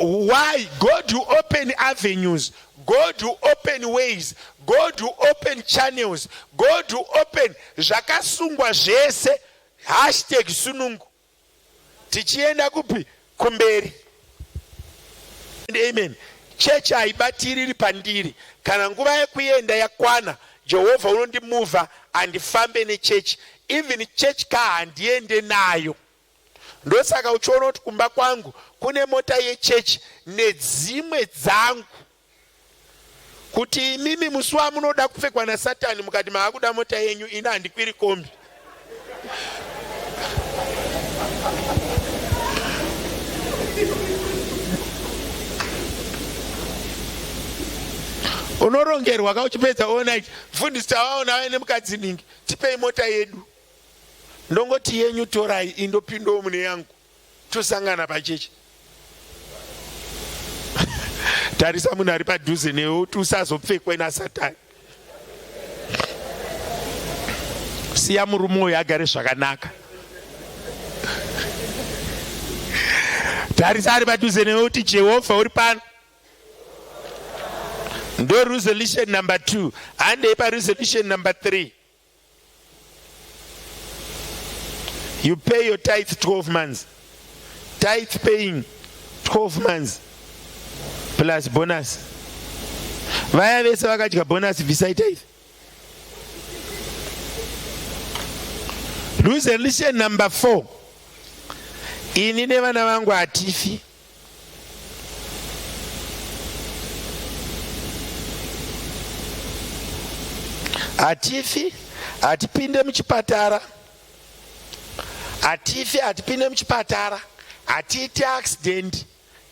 Why? God will open avenues. God will open ways. God will open channels. God will open zvakasungwa zvese. Hashtag sunungu. Tichienda kupi? Kumberi. Amen. Chechi haibatiriri pandiri. Kana nguva yekuenda yakwana, Jehovha unondimuvha andifambe nechechi. Even church car handiende nayo. Ndosaka uchiona kuti kumba kwangu kune mota yechechi nedzimwe dzangu. Kuti imimi musi wamunoda kupfekwa naSatani mukati maakuda mota yenyu, ini handikwiri kombi. Unorongerwa ka uchipedza all night, mfundisi tavaona vaine mukadzi ningi, tipei mota yedu. Ndongoti yenyu torai, indopindawo mune yangu. Tosangana pachechi. Tarisa munhu ari padhuze newe uti usazopfekwe naSatani. Siya murume uyu agare zvakanaka. Tarisa ari padhuze newe uti Jehovha uri pano. Ndo resolution number 2. Handei pa resolution number 3. You pay your tithe 12 months. Tithe paying 12 months plus bonus. Vaya vese vakadya bonus bvisai tithe. Resolution number 4. Ini nevana vangu hatifi. Hatifi, hatipinde muchipatara. Hatifi, hatipinde muchipatara. Hatiiti accident.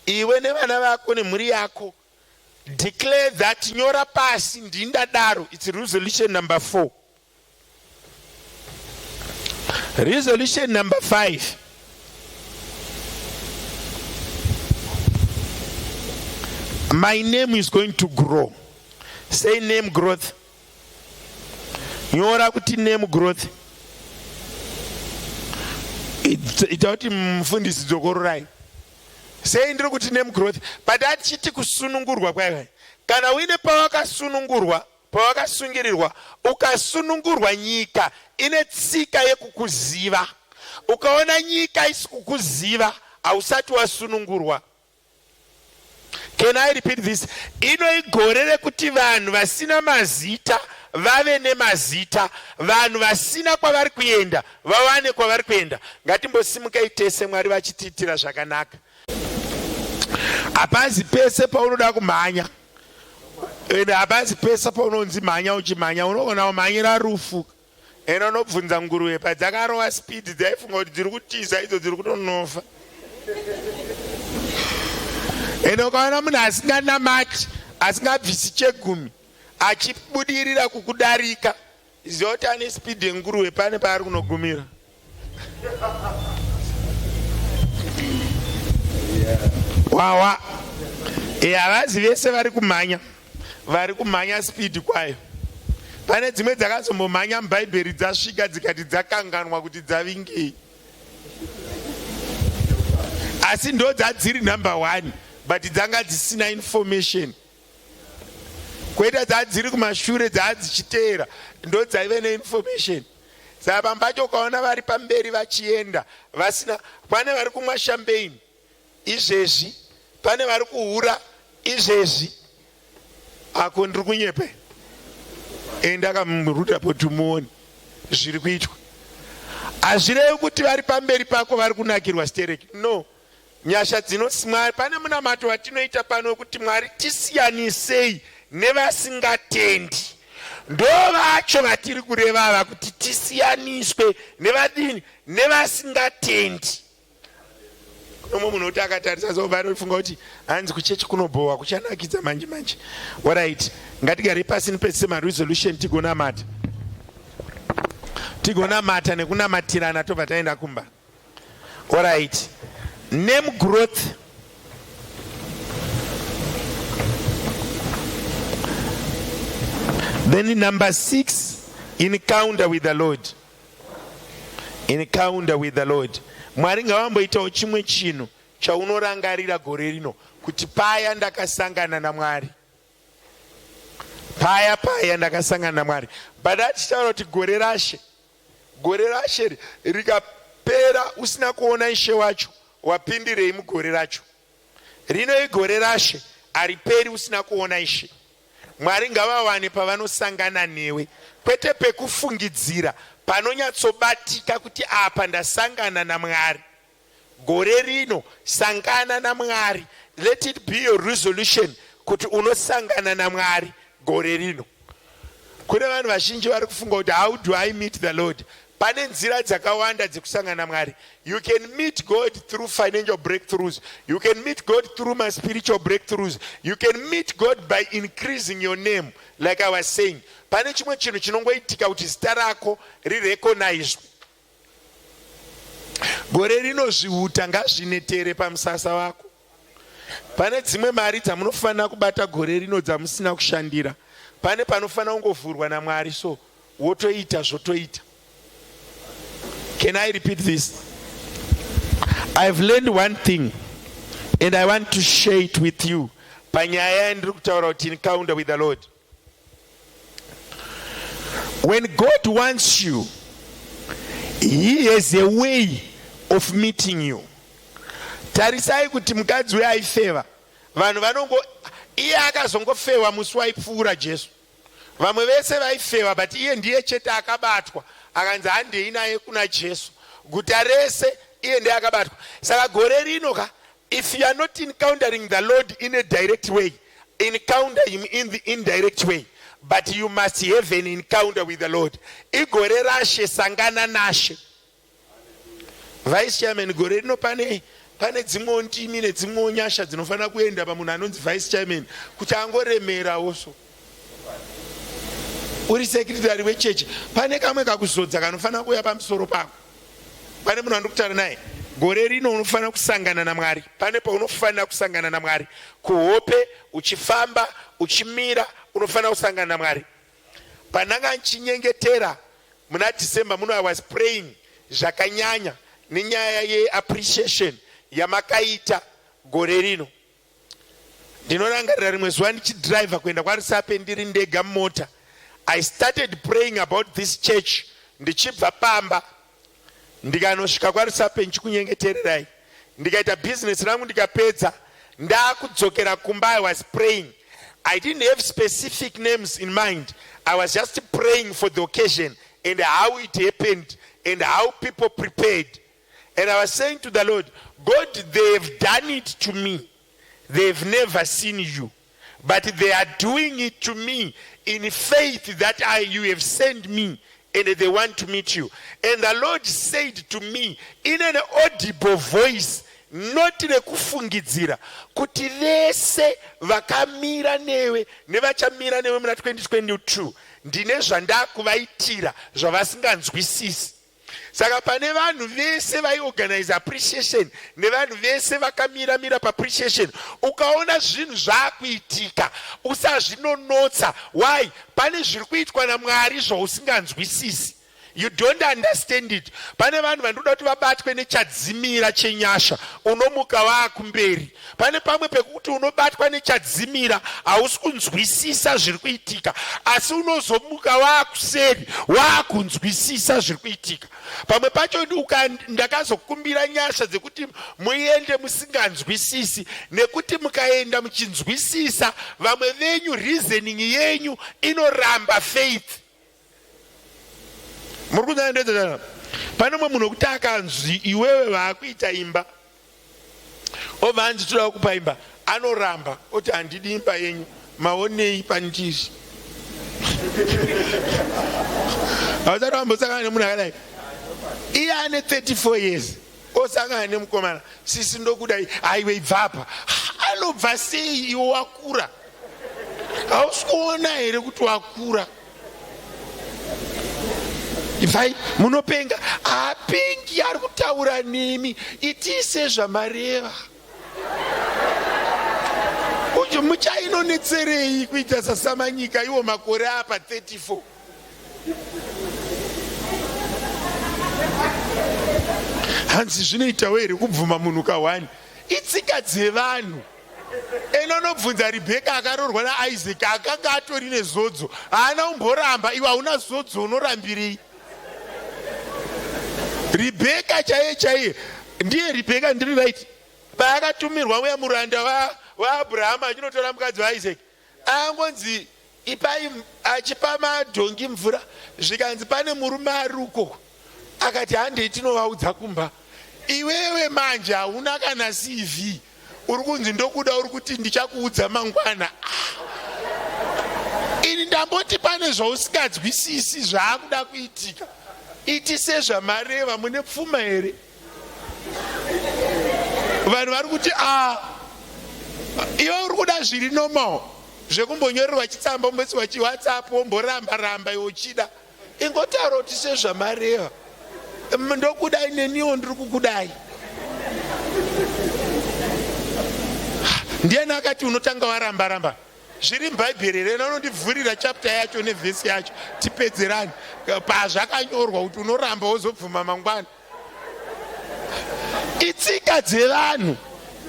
Iwe nevana vako nemhuri yako. Declare that, nyora pasi, ndindadaro. It's resolution number 4. Resolution number 5. My name is going to grow. Say name growth. Nyora kuti name growth. Ita kuti mufundisi dzokororai. Sei ndiri kuti name growth? But achiti kusunungurwa kwaiva. Kana uine pawakasunungurwa, pawakasungirirwa, ukasunungurwa nyika ine tsika yekukuziva. Ukaona nyika isi kukuziva, hausati wasunungurwa. Can I repeat this? Ino igore rekuti vanhu vasina mazita vave nemazita, vanhu vasina kwavari kuenda vawane kwavari kuenda. Ngatimbosimukai tese, Mwari vachitiitira zvakanaka. Hapazi pese paunoda kumhanya, ende hapazi pese paunonzi mhanya uchimhanya, unogona kumhanyira rufu. Ena unobvunza nguruve padzakarova speed dzaifunga kuti dziri kutiza, idzo dziri kutonofa. Ende ukaona munhu asinganamati, asingabvisi chegumi, achibudirira kukudarika, ziva kuti ane speed yenguruve, pane paari kunogumira. Wawa e, havazi vese vari kumhanya, vari kumhanya speed kwayo. Pane dzimwe dzakazombomhanya muBhaibheri, dzasvika dzikati dzakanganwa kuti dzavingei, asi ndo dzadziri number one, but dzanga dzisina information. Kwete dzadziri kumashure, dzadzichiteera ndo dzaive neinformation. Saka pambacho ukaona vari pamberi vachienda vasina, pane vari kumwa champagne izvezvi, pane vari kuhura izvezvi. Ako ndiri kunyepe? Enda kamuRudaport umuone zviri kuitwa. Hazvirevi kuti vari pamberi pako vari kunakirwa stereki, no. Nyasha dzinosimwari. Pane munamato watinoita pano wekuti Mwari tisiyanisei nevasingatendi. Ndo vacho vatiri kureva ava, kuti tisiyaniswe nevadini? Nevasingatendi. Kunomwe munhu kuti akatarisa so vanofunga kuti hanzi kuchechi kunobhowa, kuchanakidza manje manje. Alright, ngatigare pasi nipedzise maresolution, tigonamata, tigonamata nekunamatirana, tobva taenda kumba. Alright, name growth. Then number 6, encounter with the Lord. Encounter with the Lord. Mwari ngavamboitawo chimwe chinhu chaunorangarira gore rino kuti paya ndakasangana naMwari, paya paya ndakasangana naMwari. But achitaura kuti gore rashe, gore rashe rikapera usina kuona Ishe wacho, wapindirei mugore racho? Rino igore rashe, hariperi usina kuona Ishe. Mwari ngavawane pavanosangana newe, kwete pekufungidzira, panonyatsobatika kuti apa ndasangana naMwari. Gore rino sangana naMwari. Let it be your resolution kuti unosangana naMwari gore rino. Kune vanhu vazhinji vari kufunga kuti how do I meet the Lord? Pane nzira dzakawanda dzekusangana naMwari. You can meet God through financial breakthroughs, you can meet God through my spiritual breakthroughs, you can meet God by increasing your name. Like I was saying, pane chimwe chinhu chinongoitika kuti zita rako rirecognizwe. Gore rino zvihuta ngazvinetere pamusasa wako. Pane dzimwe mari dzamunofanira kubata gore rino dzamusina kushandira. Pane panofanira kungovhurwa naMwari, so wotoita zvotoita. Can I repeat this? I've learned one thing and I want to share it with you. Panyaya yandiri kutaura kuti encounter with the Lord, when God wants you, he has a way of meeting you. Tarisai kuti mukadzi uyo aifeva, vanhu vanongo, iye akazongofewa musi waipfuura Jesu. Vamwe vese vaifeva, but iye ndiye chete akabatwa, akanzi handei naye kuna Jesu. Guta rese iye ndiye akabatwa. Saka gore rino ka, if you are not encountering the Lord in a direct way, encounter him in the indirect way, but you must have an encounter with the Lord. Igore rashe, sangana nashe. Vice Chairman, gore rino pane Pane dzimwewo ndimi nedzimwewo nyasha dzinofanira kuenda pamunhu anonzi vice chairman kuti angoremerawo so. Uri secretary wechechi, pane kamwe kakuzodza kanofanira kuuya pamusoro pako. Pane munhu wandiri kutaura naye gore rino, unofanira kusangana naMwari. Pane paunofanira kusangana naMwari kuhope, uchifamba, uchimira, unofanira kusangana naMwari. Pandanga ndichinyengetera muna December muno, I was praying zvakanyanya nenyaya yeappreciation yamakaita gore rino. Ndinorangarira rimwe zuva ndichidriver kuenda kwaRusape ndiri ndega mumota. I started praying about this church ndichibva pamba ndikanosvika kwaRusape ndichikunyengetererai, ndikaita business rangu ndikapedza, ndakudzokera kumba. I was praying. I didn't have specific names in mind. I was just praying for the occasion and how it happened and how people prepared. And I was saying to the Lord, God, they have done it to me. They've never seen you. But they are doing it to me in faith that you have sent me and they want to meet you. And the Lord said to me in an audible voice, not rekufungidzira, kuti vese vakamira newe nevachamira newe muna 2022 ndine zvandakuvaitira zvavasinganzwisisi. Saka pane vanhu vese vaiorganize appreciation nevanhu vese vakamira mira paappreciation, ukaona zvinhu zvaakuitika usazvinonotsa. Why? Pane zviri kuitwa naMwari zvausinganzwisisi. You don't understand it. Pane vanhu vandinoda kuti vabatwe nechadzimira chenyasha, unomuka waakumberi. Pane pamwe pekuti unobatwa nechadzimira, hausi kunzwisisa zviri kuitika, asi unozomuka waakuseri waakunzwisisa zviri kuitika. Pamwe pacho ndakazokumbira nyasha dzekuti muende musinganzwisisi, nekuti mukaenda muchinzwisisa, vamwe venyu reasoning yenyu inoramba faith. Muri kunzwa? Pane umwe munhu wekuti akanzi iwewe vaakuita imba, obva anzi toda kupa imba, anoramba oti handidi imba yenyu, maonei pandiri? Hausati wambosangana nemunhu akadai? Iye ane 34 years osangana nemukomana, sisi ndokudai, aiwe ibvapa. Anobva sei iwe wakura? Hausi kuona here kuti wakura? Ibvai, munopenga. Haapengi, ari kutaura nemi. Itii sezvamareva. Uju muchainonetserei kuita saSamanyika iwo makore apa 34? Hanzi zvinoitawo here kubvuma munhu ka1? Itsika dzevanhu. Ena unobvunza Rebheka akaroorwa naIsaac akanga atori nezodzo, haana kumboramba. Iwe hauna zodzo, unorambirei? Rebheka chaiye chaiye ndiye Rebheka, ndiri right? Paakatumirwa uya muranda waAbrahama achinotora mukadzi waIsaac, angonzi ipai, achipa madhongi mvura, zvikanzi pane murume ari uko, akati handei tinovaudza kumba. Iwewe manje hauna kana CV, uri kunzi ndokuda, uri kuti ndichakuudza mangwana. Ini ndamboti pane zvausinganzwisisi zvaakuda kuitika. Iti sezvamareva, mune pfuma here? Vanhu vari kuti a iwe uri kuda zviri normal zvekumbonyorerwa chitsamba, umboisirwa chiWhatsApp, womboramba ramba iwe uchida. Ingotaura kuti sezvamareva, ndokudai, neniwo ndiri kukudai. Ndiani akati unotanga waramba ramba? Zviri mubhaibheri here? Unondivhurira chapter yacho nevhesi yacho, tipedzerani pazvakanyorwa kuti unoramba wozobvuma mangwana. Itsika dzevanhu,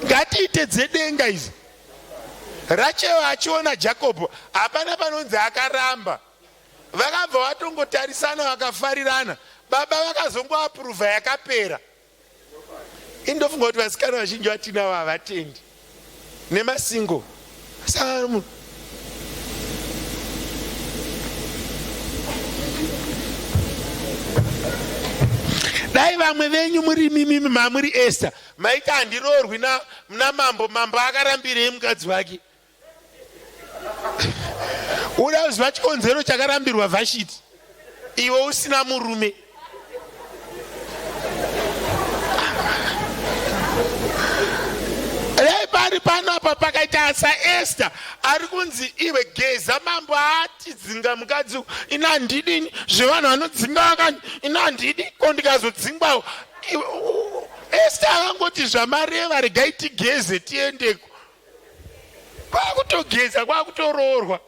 ngatiite dzedenga idzi. Rachel achiona Jakobho, hapana panonzi akaramba. Vakabva vatongotarisana vakafarirana. Baba vakazongoapuruvha, yakapera. Indofunga kuti vasikana vazhinji vatinavo havatendi nemasingo. Saka dai vamwe venyu muri mimimi mamuri Esther, maita handiroorwi namambo. Mambo akarambirei mukadzi wake? Uda kuziva chikonzero chakarambirwa Vhashiti iwe usina murume? Pari pano apa pakaita saEsta ari kunzi iwe geza mambo atidzinga mukadzi ini handidini zvevanhu vanodzinga vakani ini handidi ko ndikazodzingwawo. Esta akangoti zvamareva regai tigeze tiendeko. Kwakutogeza kwakutoroorwa.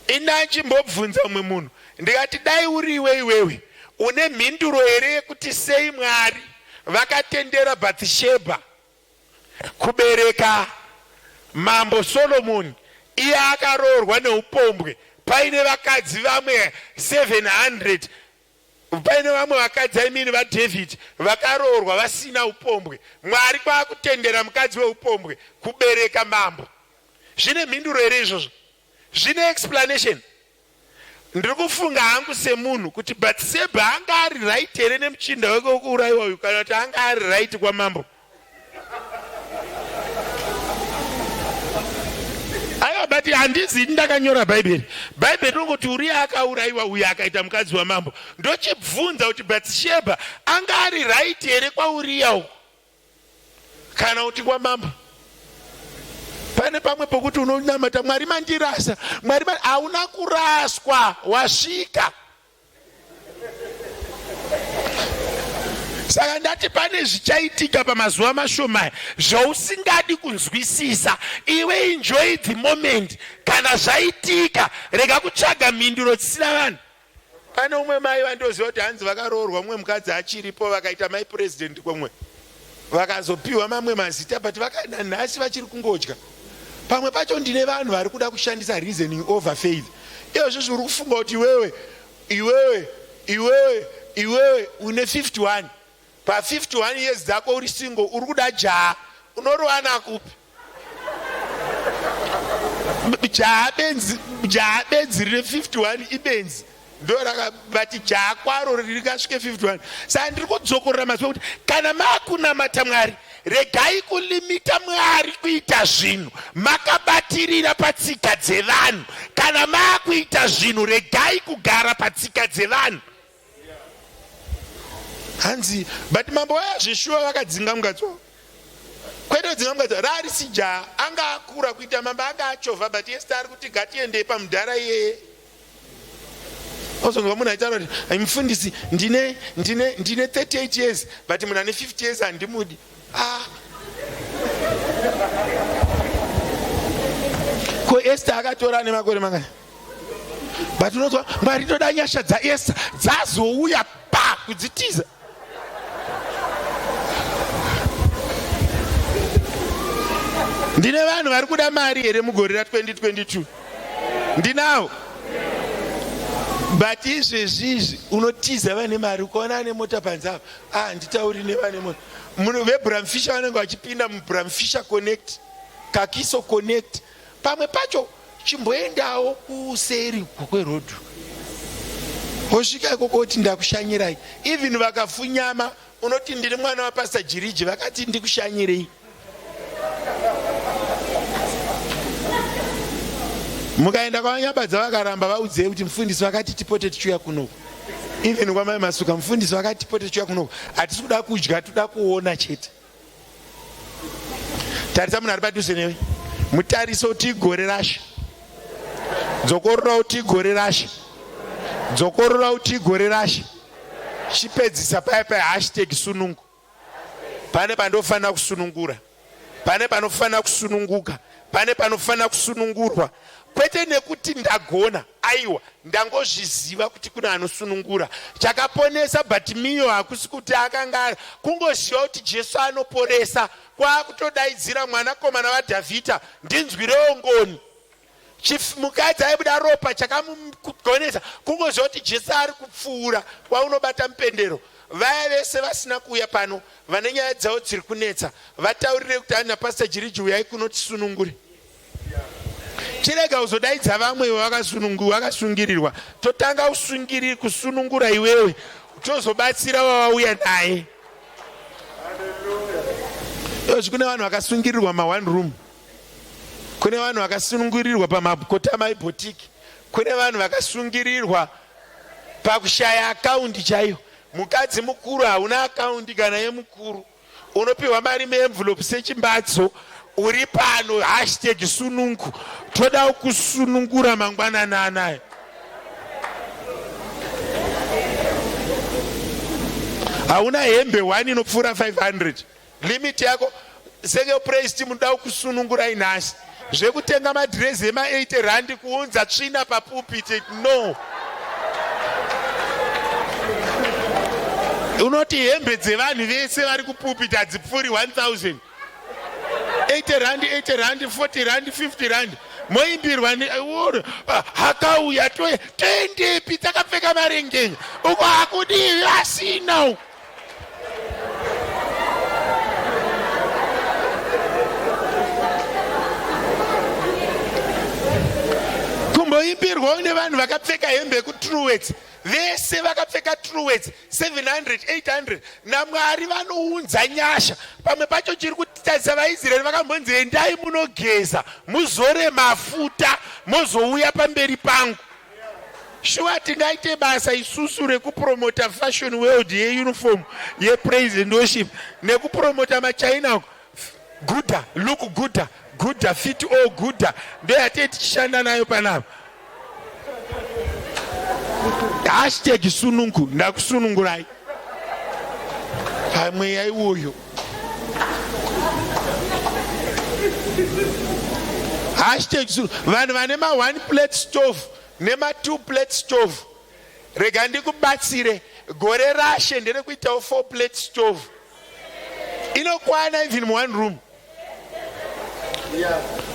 Ini achimbobvunza umwe munhu ndikati dai uriwe iwewe une mhinduro here yekuti sei Mwari vakatendera Bathsheba kubereka mambo Solomoni iye akaroorwa neupombwe paine vakadzi vamwe 700 paine vamwe vakadzi I mean vaDavid vakaroorwa vasina upombwe Mwari kwakutendera mukadzi weupombwe kubereka mambo. Zvine mhinduro here izvozvo? Zvine explanation? Ndiri kufunga hangu semunhu kuti Batseba anga ari right here nemuchinda wake wekuurayiwa uyu kana kuti anga ari right kwamambo? Aiwa but handizi ini ndakanyora bhaibheri. Bhaibheri rinongoti Uriya akaurayiwa uyu akaita mukadzi wamambo. Ndochibvunza kuti Batseba anga ari right here kwaUriya uku? Kana kuti kwamambo pane pamwe pokuti unonamata Mwari mandirasa, Mwari hauna kuraswa, wasvika. Saka ndati pane zvichaitika pamazuva mashoma aya zvausingadi kunzwisisa. Iwe enjoy the moment. Kana zvaitika rega kutsvaga mhinduro dzisina vanhu. Pane umwe mai vandoziva kuti hanzi vakaroorwa mumwe mukadzi achiripo vakaita mai president kwemwe vakazopiwa mamwe mazita but vakananhasi vachiri kungodya. Pamwe pacho ndine vanhu vari kuda kushandisa reasoning over faith. Iyozvizvi uri kufunga kuti iwewe iwewe iwewe iwewe une 51 pa 51 years dzako uri single uri kuda jaha unoriwana kupi? Jaha benzi, jaha benzi rine 51 ibenzi ndoraka but jaha kwaro rikasvike 51. Saka ndiri kudzokorora mazuva kuti kana makunamata Mwari regai kulimita Mwari kuita zvinhu makabatirira patsika dzevanhu. Kana makuita zvinhu regai kugara patsika dzevanhu. Hanzi but mambo vaya zveshuwa vakadzinga mukadzi wavo. Kwete kudzinga mukadzi wavo, raarisi jaha anga akura kuita mambo anga achovha but Esther ari kuti ngatiendei pamudhara iyeye. Ozonzwa munhu achitaura kuti mufundisi ndine ndine ndine 38 years but munhu ane 50 years handimudi. Ah. Ko Esther akatora ane makore mangani? But unonzwa Mwari toda nyasha dzaEsther dzazouya pa kudzitiza. Ndine vanhu vari kuda mari here mugore ra 2022? Ndinawo. But izvezvi izvi unotiza vane mari ukaona ane mota panze apa. Ah, handitauri nevane mota. Muno veBramfisher vanenge vachipinda muBramfisher Connect, Kakiso Connect. Pamwe pacho chimboendawo kuseri kweroad wosvika ikoko woti ndakushanyirai. Even vakafunyama unoti ndiri mwana waPastor Jiriji vakati ndikushanyirei. Mukaenda kwaVaNyabadza vakaramba vaudzei kuti mufundisi vakati tipote tichiuya kunoku. Even kwamai Masuka mufundisi vakati tipote tichiuya kunoku. Hatisi kuda kudya toda kuona chete. Tarisa munhu ari padhuze newe, mutarise uti igore rashe. Dzokorora uti igore rashe. Dzokorora uti igore rashe. Chipedzisa paya paya hashtag sunungu. Pane pandofanira kusunungura, pane panofanira kusununguka, pane panofanira kusunungurwa. Kwete nekuti ndagona, aiwa, ndangozviziva kuti kune anosunungura. Chakaponesa Bartimiyo hakusi kuti akanga kungoziva kuti Jesu anoporesa, kwaakutodaidzira mwanakomana waDhavhidha, ndinzwirewo ngoni. Mukadzi aibuda ropa chakamugonesa kungoziva kuti Jesu ari kupfuura. Kwaunobata mupendero, vaya vese vasina kuuya pano vane nyaya dzavo dziri kunetsa, vataurire kuti ana Pastor Jiriji uyai kuno tisunungure. Chirega uzodaidza vamwe iwe wakasungirirwa. Totanga kusunungura iwewe, tozobatsira wawauya naye. Izvozvi kune vanhu vakasungirirwa ma one room. Kune vanhu vakasunungurirwa pamakotama ebhotiki. Kune vanhu vakasungirirwa pakushaya akaundi chaiyo. Mukadzi mukuru hauna akaundi kana yemukuru. Unopiwa mari muenvelope sechimbadzo. Uri pano hashtag sunungu. Toda kusunungura mangwanani anaya. Hauna hembe one inopfuura 500. Limit yako senge praise team ndoda kusunungurai nhasi. Zvekutenga madhirezi ema 80 rand kuunza tsvina papulpit no. Unoti hembe dzevanhu vese vari kupulpit hadzipfuuri 1000. 80 rand 80 rand 40 rand 50 rand moimbirwa hakauya toendepi takapfeka marengenya uko hakudivi asina uko kumboimbirwawo nevanhu vakapfeka hembe yekutruwets vese vakapfeka truwets 700 800 namwari vanounza nyasha pamwe pacho chiri kutarisa vaisraeri vakambonzi endai munogeza muzore mafuta mozouya pamberi pangu shuwa tingaite basa isusu rekupromota fashion world yeuniform yepraise and worship nekupromota machina guda look guda guda fit all guda ndoyatee tichishanda nayo panapa hashtag sunungu ndakusunungurai pamweya iwoyo hashtag vanhu vane ma one plate stove nema two plate stove rega ndikubatsire gore rashe nderekuitawo four plate stove inokwana even mu one room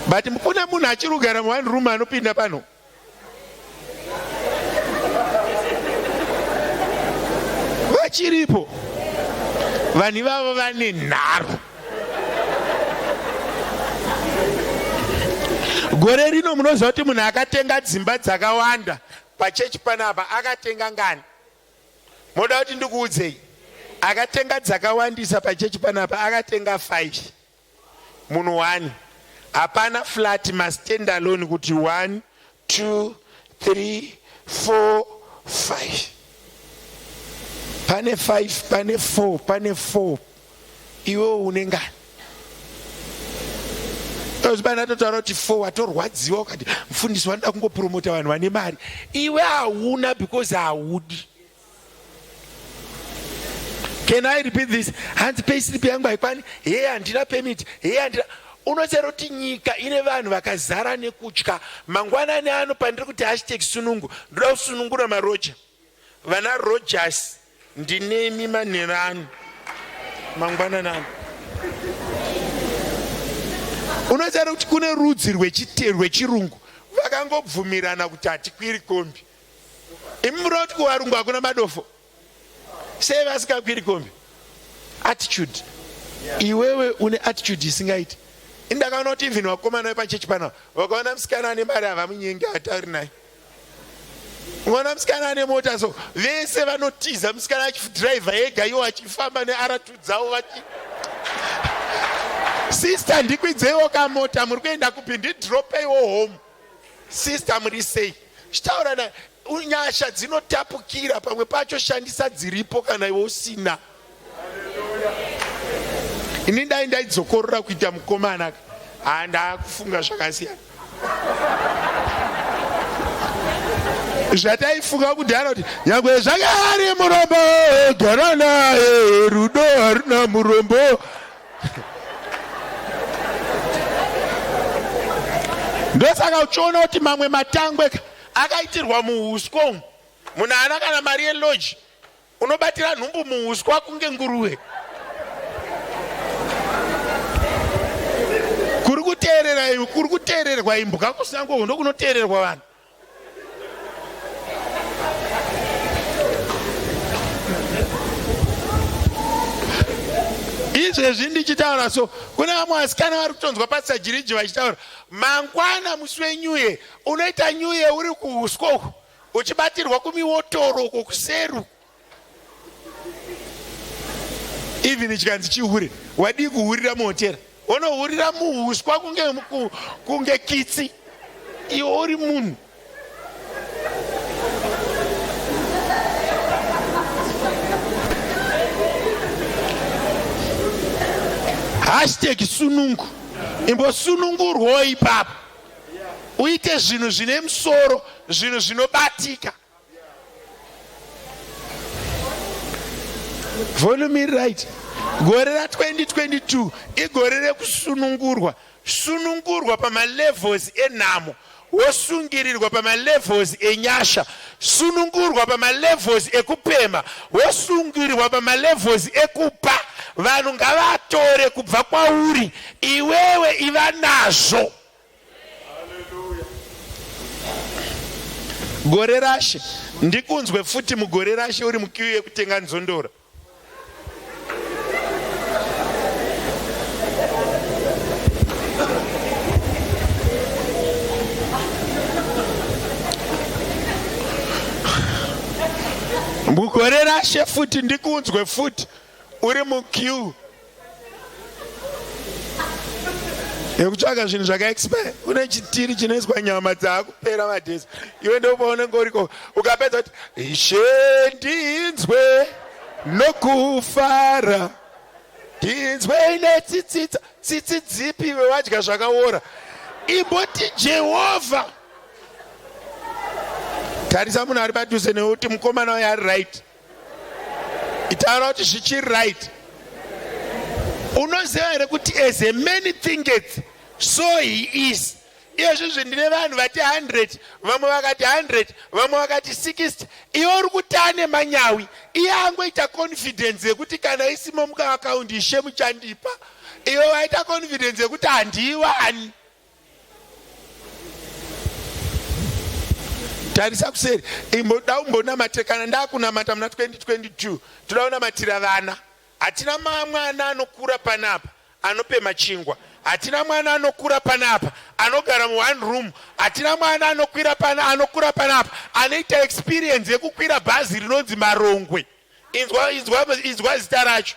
but kune munhu achiri kugara mu one room anopinda pano vachiripo vanhu ivavo vane nharo gore rino munoziva kuti munhu akatenga dzimba dzakawanda pachechi panapa akatenga ngani moda kuti ndikuudzei akatenga dzakawandisa pachechi panapa akatenga 5 munhu 1 hapana flat mastand alone kuti 1 2 3 4 5 pane 5 pane 4 pane 4 iwewo une ngani ozibana atotaura kuti 4 watorwadziwa ukati mufundisi vanoda kungopromota vanhu vane mari iwe hauna because haudi can i repeat this hanzi payslip yangu haikwani heye handina permit heye handina unoziva kuti nyika ine vanhu vakazara nekutya mangwanani ano pandiri kuti hashtag sunungu ndoda kusunungura maroja vana rogers ndinemi manheru ano mangwanani ano unoziva kuti kune rudzi rwechirungu vakangobvumirana kuti hatikwiri kombi imi muri kuti kuvarungu hakuna madofo sei vasingakwiri kombi attitude iwewe une attitude isingaiti indakaona kuti even vakomana vepachechi pana vakaona musikana ane mari havamunyengi hatauri naye mwana musikana ane mota so vese vanotiza musikana achidriver ega iwo achifamba near2 dzavo vachi sister ndikwidzeiwo kamota muri kuenda kupi ndidropeiwo home sister muri sei chitaura na nyasha dzinotapukira pamwe pacho shandisa dziripo kana iwe usina ini dai ndaidzokorora kuita mukomana handakufunga zvakasiyana zvataifunga kudhara kuti nyangwe zvake ari murombo gara naye rudo haruna murombo ndosaka uchiona kuti mamwe matangwe akaitirwa muuswa umu munhu haana kana mari yeloji unobatira nhumbu muuswa kunge nguruve kuri kuteerera kuri kuteererwa imbwa kusango ndokunoteererwa vanhu izvezvi ndichitaura so kune vamwe vasikana vari kutonzwa pasajiriji vachitaura mangwana musi wenyuye unoita nyuye uri kuuswa uku uchibatirwa kumiwotoro uko kuseru even chikanzi chihure wadii kuhurira muhotera unohurira muhuswa kunge, kunge kitsi iwe uri munhu hashtag sunungu. Imbosunungurwawo ipapo uite zvinhu zvine musoro, zvinhu zvinobatika. Volume iri right. Gore ra 2022 igore rekusunungurwa. Sunungurwa pamalevels enhamo, wosungirirwa pamalevels enyasha. Sunungurwa pamalevels ekupemha, wosungirirwa pamalevels ekupa. Vanhu ngavatore kubva kwauri, iwewe iva nazvo. Gore rashe ndikunzwe futi mugore rashe uri mukiyu yekutenga nzondora. Mugore rashe futi ndikunzwe futi uri muqueue yekutsvaga zvinhu zvakaexpire. Une chitiri chinoiswa nyama dzaakupera madhesi, iwe ndopaunenge uriko ukapedza kuti ishe ndinzwe nokufara ndinzwe netsitsitsa tsitsi dzipi iwe wadya zvakaora. Imboti Jehovha tarisa munhu ari padhuze newe kuti mukomana uyo ari right. Itaura kuti zvichiri right. Unoziva here kuti as a many thinketh so he is. Iyezvizvi ndine vanhu vati 100, vamwe vakati 100, vamwe vakati 60. Iwe uri kuti ane manyawi. Iye angoita confidence yekuti kana isimo mukaakaundi ishe muchandipa. Iwe waita confidence yekuti handiiwani. Tarisa kuseri, imboda umbonamate. Kana ndakunamata muna 2022 toda kunamatira vana. Hatina mwana anokura panapa anopema chingwa, hatina mwana anokura panapa anogara muone room, hatina mwana anokwira pana anokura panapa anoita experience yekukwira bhazi rinonzi Marongwe. Inzwa, inzwa, inzwa zita racho.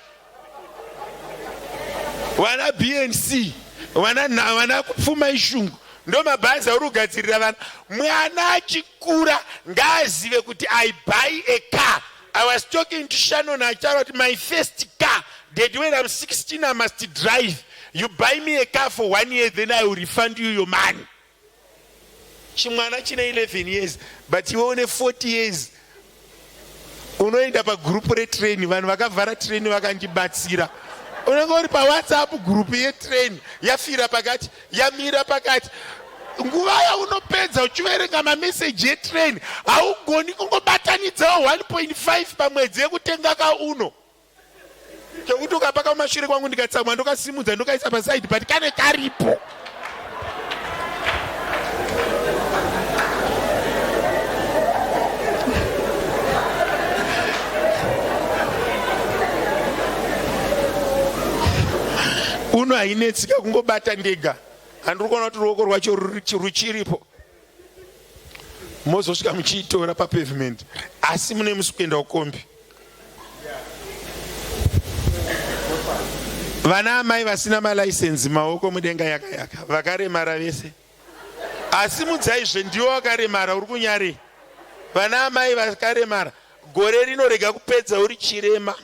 Vana BNC, vana vana kupfuma ishungu ndo mabhazi auri kugadzirira vana. Mwana achikura ngaazive kuti I buy a car. I was talking to Shannon achitaura kuti my first car, daddy, when I'm 16 I must drive. You buy me a car for 1 year then I will refund you your money. Chimwana chine 11 years but iwe une 40 years unoenda pagurupu retrain, vanhu vakavhara train vakandibatsira. Unenge uri pawhatsapp gurupu yetrain yafira pakati, yamira pakati. Nguva yaunopedza uchiverenga mameseji etrain haugoni kungobatanidzawo 1.5 pamwedzi yekutenga kauno kekuti ukapaka kumashure kwangu ndikatsamwa ndokasimudza ndokaisa pasaidi, but kane karipo. Uno hainetsika kungobata ndega, handiri kuona kuti ruoko rwacho ruchiripo. Mozosvika muchiitora papavement, asi mune musi kuenda kukombi. Vana amai vasina malaisenzi, maoko mudenga yaka yaka, vakaremara vese. Asi mudzaizve ndiwo wakaremara uri kunyarei? Vana amai vakaremara, gore rino rega kupedza uri chirema.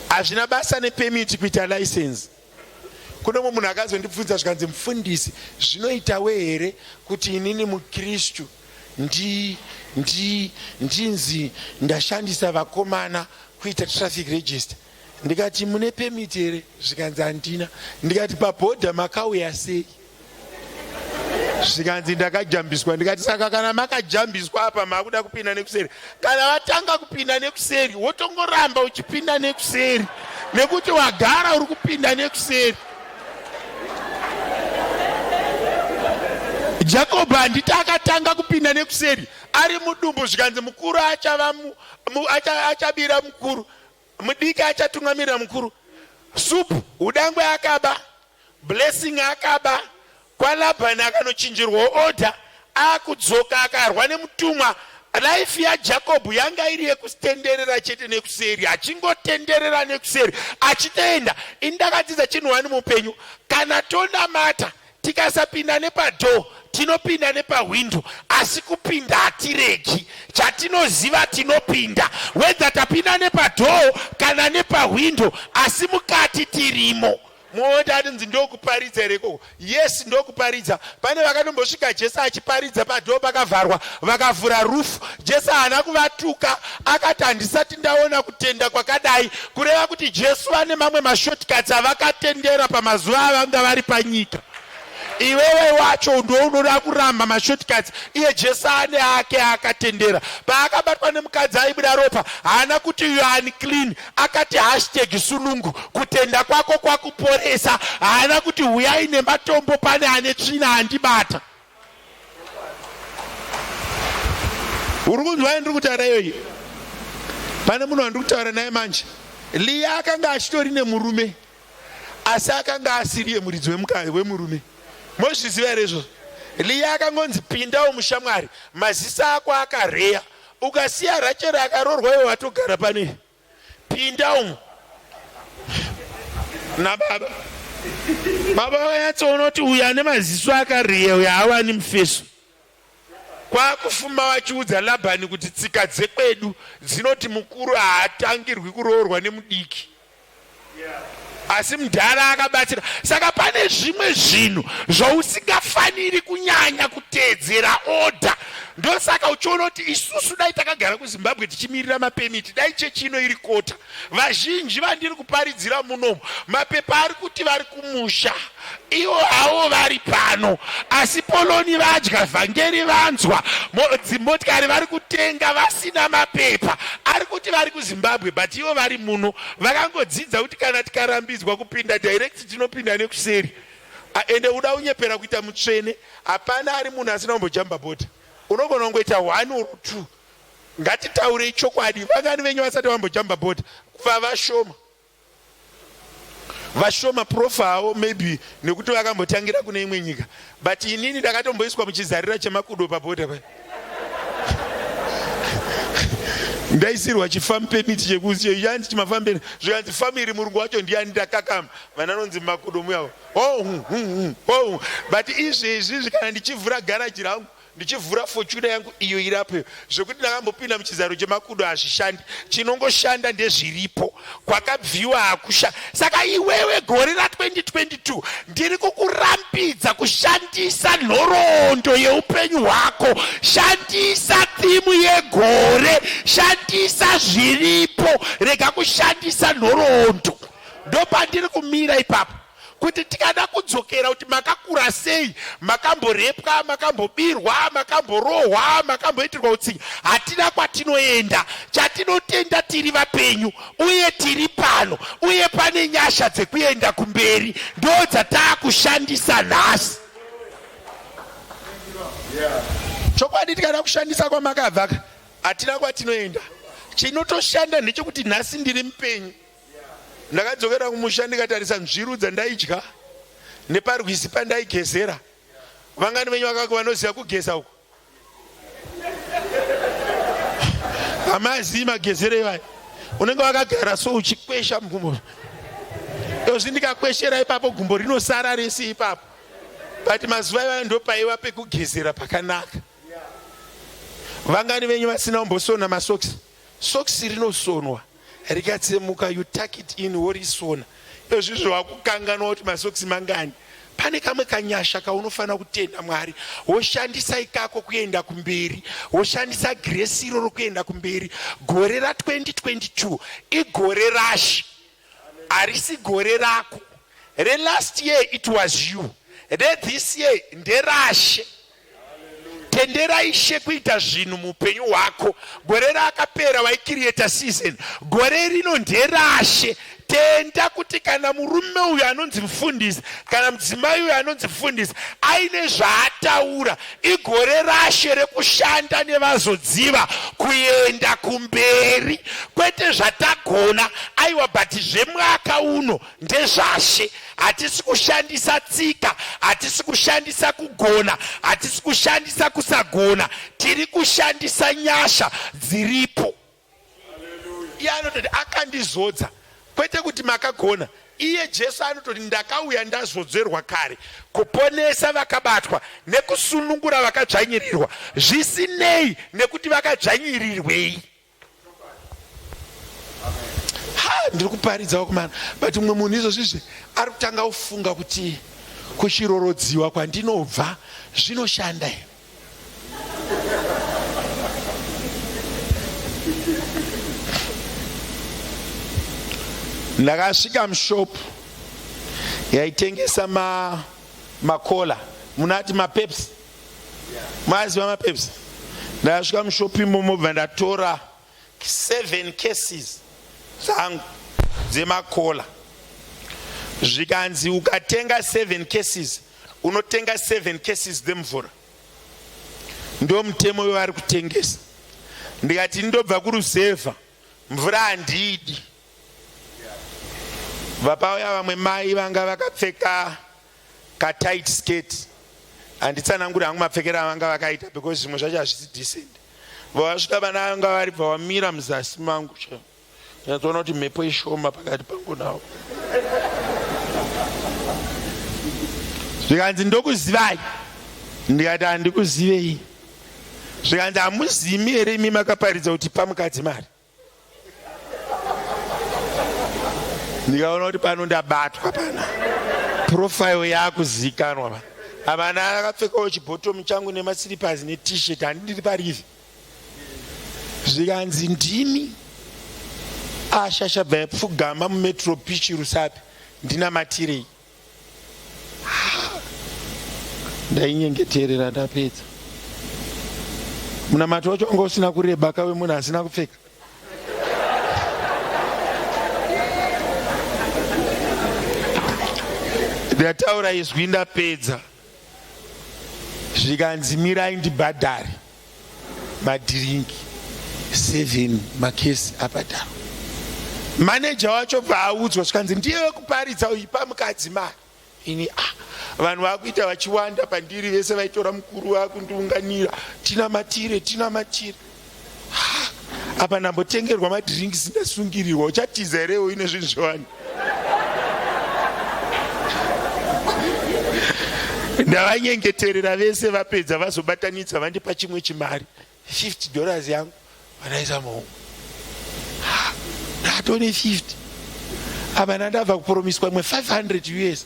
Hazvina basa nepemiti kuita license. Kune mumwe munhu akazondibvunza zvikanzi, mufundisi, zvinoitawo here kuti inini mukristu ndi ndi ndinzi ndashandisa vakomana kuita traffic register? Ndikati mune pemiti here? Zvikanzi handina. Ndikati pabhodha makauya sei? Zvikanzi ndakajambiswa. Ndikati saka kana makajambiswa apa makuda kupinda nekuseri. Kana watanga kupinda nekuseri wotongoramba uchipinda nekuseri nekuti wagara uri kupinda nekuseri. Jakobho handiti akatanga kupinda nekuseri ari mudumbu, zvikanzi mukuru achava achabira mukuru, mudiki achatungamirira mukuru. Supu udangwe akaba, Blessing akaba, kwaLabhani akanochinjirwawo order, akudzoka akarwa nemutumwa. Life yaJacob yanga iri yekutenderera chete nekuseri, achingotenderera nekuseri achitoenda. Ini ndakadzidza chinhu wani muupenyu, kana tonamata tikasapinda nepadhoo tinopinda nepahwindo, asi kupinda hatiregi. Chatinoziva tinopinda, whether tapinda nepadhoo kana nepahwindo, asi mukati tirimo. Muoti atinzi ndokuparidza here ikoko? Yes, ndokuparidza. Pane vakatombosvika Jesu achiparidza padhoo pakavharwa, vakavhura roof. Jesu haana kuvatuka, akati handisati ndaona kutenda kwakadai. Kureva kuti Jesu vane mamwe mashortcuts avakatendera pamazuva avanga vari panyika. Iwewe wacho ndounoda kuramba mashortcuts iye Jesu ane ake aakatendera. Paakabatwa nemukadzi aibuda ropa haana kuti you are unclean, akati hashtag sunungu kutenda kwako kwakuporesa. Haana kuti huyai nematombo pane ane tsvina andibata. Uri kunzwa ndiri kutaura iyoyi? Pane munhu wandiri kutaura naye manje. Liya akanga achitori nemurume asi akanga asiriye muridzi wemurume. Mozviziva here izvozvo? Liya akangonzi pindawo mushamwari, maziso ako akareya. Ukasiya Rachel akarorwa iwe watogara pane. Pinda umu nababa. Baba vanyatsoona kuti uyu ane maziso akareya uyu haawani mufeso. Kwakufuma vachiudza Labhani kuti tsika dzekwedu dzinoti mukuru haatangirwi kuroorwa nemudiki. Asi mudhara akabatsira. Saka pane zvimwe zvinhu zvausingafaniri kunyanya kuteedzera order. Ndosaka uchiona kuti isusu dai takagara kuZimbabwe tichimirira mapemiti, dai chechi ino iri kota. Vazhinji vandiri kuparidzira munomu mapepa ari kuti vari kumusha, ivo havo vari pano, asi poloni vadya, vhangeri vanzwa, dzimotikari vari kutenga vasina mapepa ari kuti vari kuZimbabwe, but ivo vari muno. Vakangodzidza kuti kana tikarambidzwa kupinda direct tinopinda nekuseri. Ende uda unyepera kuita mutsvene, hapana ari munhu asina kumbojamba bhodha. Unogona kungoita one or two. Ngatitaurei chokwadi, vangani venyu vasati vambojamba bhodha? Kuva vashoma. Vashoma prof havo maybe nekuti vakambotangira kune imwe nyika, but inini ndakatomboiswa muchizarira chemakudo pabhodha paya. Ndaisirwa chifarm permit chekuyanzi chimafarm permit zvikanzi farm iri murungu wacho ndiyani, ndakakama vana anonzi makudo muya oh, oh. But izvezvi kana ndichivhura garaji rangu ndichivhura fortuna yangu iyo irapo zvekuti ndakambopinda muchizaro chemakudo hazvishandi chinongoshanda ndezviripo kwakabviwa hakusha saka iwewe gore ra2022 ndiri kukurambidza kushandisa nhoroondo yeupenyu hwako shandisa thimu yegore shandisa zviripo rega kushandisa nhoroondo ndopandiri kumira ipapo kuti tikada kudzokera kuti makakura sei, makamborepwa, makambobirwa, makamborohwa, makamboitirwa utsinye, hatina kwatinoenda. Chatinotenda tiri vapenyu uye tiri pano uye pane nyasha dzekuenda kumberi ndo dzataakushandisa nhasi. Chokwadi tikada kushandisa kwamakabva hatina kwatinoenda. Chinotoshanda ndechekuti nhasi ndiri mupenyu. Ndakadzokera kumusha ndikatarisa nzviru dzandaidya neparwizi pandaigezera. Vangani venyu vakako vanoziva kugeza uku? Hamazivi magezero ivayo. Unenge wakagara so uchikwesha mugumbo. Ozvi ndikakweshera ipapo gumbo rinosara rese ipapo. But mazuva ivayo ndopaiva pekugezera pakanaka. Vangani venyu vasina kumbosona masokisi? Sokisi rinosonwa rikatsemuka you tuck it in worisona. Izvizvo wakukanganwa kuti masokisi mangani. Pane kamwe kanyasha kaunofanira kutenda Mwari woshandisa ikako kuenda kumberi, woshandisa grace iroro kuenda kumberi. Gore ra 2022 igore raShe, harisi gore rako. Relast year it was you, rethis year nderashe. Tendera Ishe kuita zvinhu muupenyu hwako. Gore rakapera waikiriyeta season, gore rino nderashe. Tenda kuti kana murume uyu anonzi mufundisi kana mudzimai uyu anonzi mufundisi aine zvaataura, igore rashe rekushanda nevazodziva kuenda kumberi, kwete zvatagona aiwa, but zvemwaka uno ndezvashe. Hatisi kushandisa tsika, hatisi kushandisa kugona, hatisi kushandisa kusagona, tiri kushandisa nyasha dziripo. Iye anototi akandizodza, kwete kuti makagona. Iye Jesu anototi ndakauya ndazodzerwa kare kuponesa vakabatwa nekusunungura vakadzvanyirirwa, zvisinei nekuti vakadzvanyirirwei. Ha! Ah, ndiri kuparidza vakomana but mumwe munhu izvozvizvi ari kutanga kufunga kuti kuchirorodziwa kwandinobva zvinoshanda here ndakasvika mushopu yaitengesa ma makola munati mapepsi maziva mapepsi ndakasvika mushopu imomo bva ndatora 7 cases dzangu dzemakola zvikanzi ukatenga 7 cases unotenga 7 cases dzemvura ndo mutemo wevari kutengesa ndikati ndobva kuruzevha mvura handiidi vapauya vamwe mai vanga vakapfeka katight skirt handitsananguri hangu mapfekero avanga vakaita because zvimwe zvacho hazvisi decent vavasvika vana vanga vari bva vamira muzasi mangu cha nyatsoona kuti mhepo ishoma pakati pangu navo zvikanzi ndokuzivai ndikati handikuzivei zvikanzi hamuzimi here imi makaparidza kuti pamukadzi mari ndikaona kuti pano ndabatwa pana profile yakuzikanwa pa avana akapfekawo chibhotomi changu nemasiripazi netishet handindiri parivi zvikanzi ndimi ashasha bva yapfugama mumetro pichi rusapi ndinamatirei ndainyengeterera ndapedza munamato wacho wanga usina kureba kawe munhu asina kupfeka ndataura izwi ndapedza zvikanzi mirai ndibhadhare madhiringi 7 makesi abhadharwa maneja wacho bva audzwa zvikanzi ndiye wekuparidza uyu pamukadzi mari ini ah vanhu vakuita vachiwanda pandiri vese vaitora mukuru vakundiunganira tinamatire tinamatire ah, apa ndambotengerwa madhiringi sindasungirirwa uchatiza here uine zvinhu zvevanhu ndavanyengeterera vese vapedza vazobatanidza vandipa chimwe chimari 50 dollars yangu vanaisa muhomwe ndatone 50 apa ndandabva kupromiswa imwe 500 us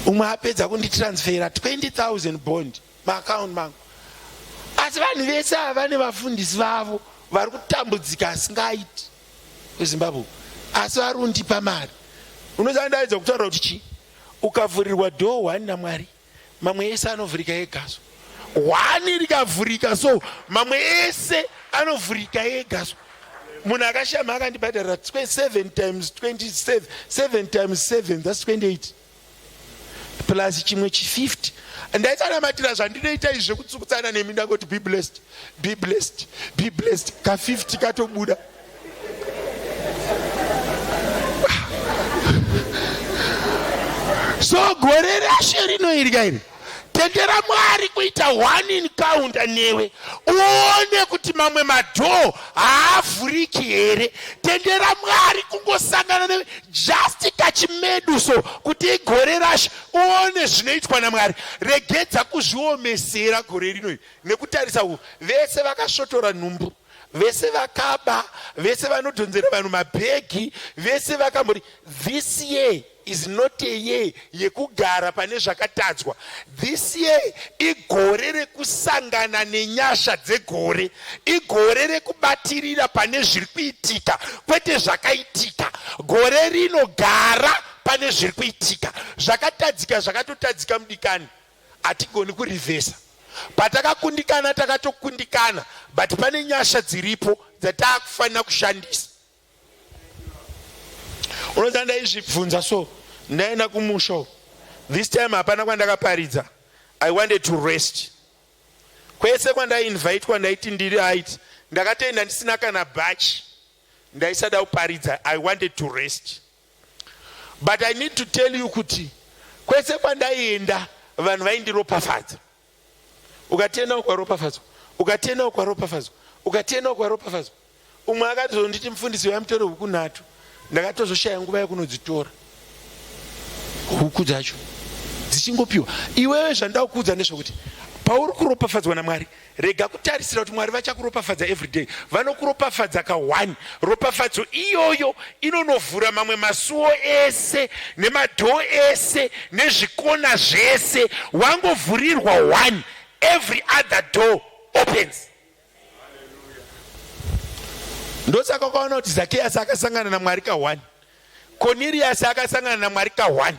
umwe apedza kunditransfera 20000 bond maaccount mangu asi vanhu vese ava vane vafundisi vavo vari kutambudzika asingaiti kuzimbabwe asi vari kundipa mari unoziva ndaedza kutaura kuti chii ukavhurirwa dhoo one namwari mamwe ese anovhurika ega so one rikavhurika so mamwe ese anovhurika ega so munhu akashama akandibhadharira 7 times 27 7 times 7 thats 28 plus chimwe chi 50 ndaitsanamatira zvandinoita izvi zvekutsukutsana nemi ndangoti be blessed be blessed be blessed ka 50 katobuda so gore rashe rino iri kairi tendera mwari kuita one encounter newe uone kuti mamwe madhoo haavhuriki here tendera mwari kungosangana newe just kachimedu so kuti igore rashe uone zvinoitwa namwari regedza kuzviomesera gore rino nekutarisa u vese vakasvotora nhumbu vese vakaba vese vanodhonzera vanhu mabhegi vese vakambori this year is not a year yekugara pane zvakatadzwa this year igore rekusangana nenyasha dzegore igore rekubatirira pane zviri kuitika kwete zvakaitika gore rino gara pane zviri kuitika zvakatadzika zvakatotadzika mudikani hatigoni kurivhesa patakakundikana takatokundikana but pane nyasha dziripo dzataakufanira kushandisa unoziva ndaizvibvunza so ndaenda kumusha this time hapana kwandakaparidza i wanted to rest kwese kwandaiinvitwa ndaiti ndiri aiti ndakatoenda ndisina kana bhachi ndaisada kuparidza i wanted to rest but i need to tell you kuti kwese kwandaienda vanhu vaindiropafadza ukatenda ukaropafadzwa ukatenda ukaropafadzwa ukatenda ukaropafadzwa umwe akatozonditi mufundisi vamutore huku nhatu ndakatozoshaya nguva yekunodzitora huku dzacho dzichingopiwa iwewe zvandakuudza ndezvekuti pauri kuropafadzwa namwari Rega kutarisira kuti Mwari vachakuropafadza everyday. Vanokuropafadza ka one. Ropafadzo iyoyo inonovhura mamwe masuo ese nemadhoo ese nezvikona zvese. Wangovhurirwa one, every other door opens. Ndosaka ukaona kuti Zakeyasi akasangana naMwari ka one. Koniriyasi akasangana naMwari ka one.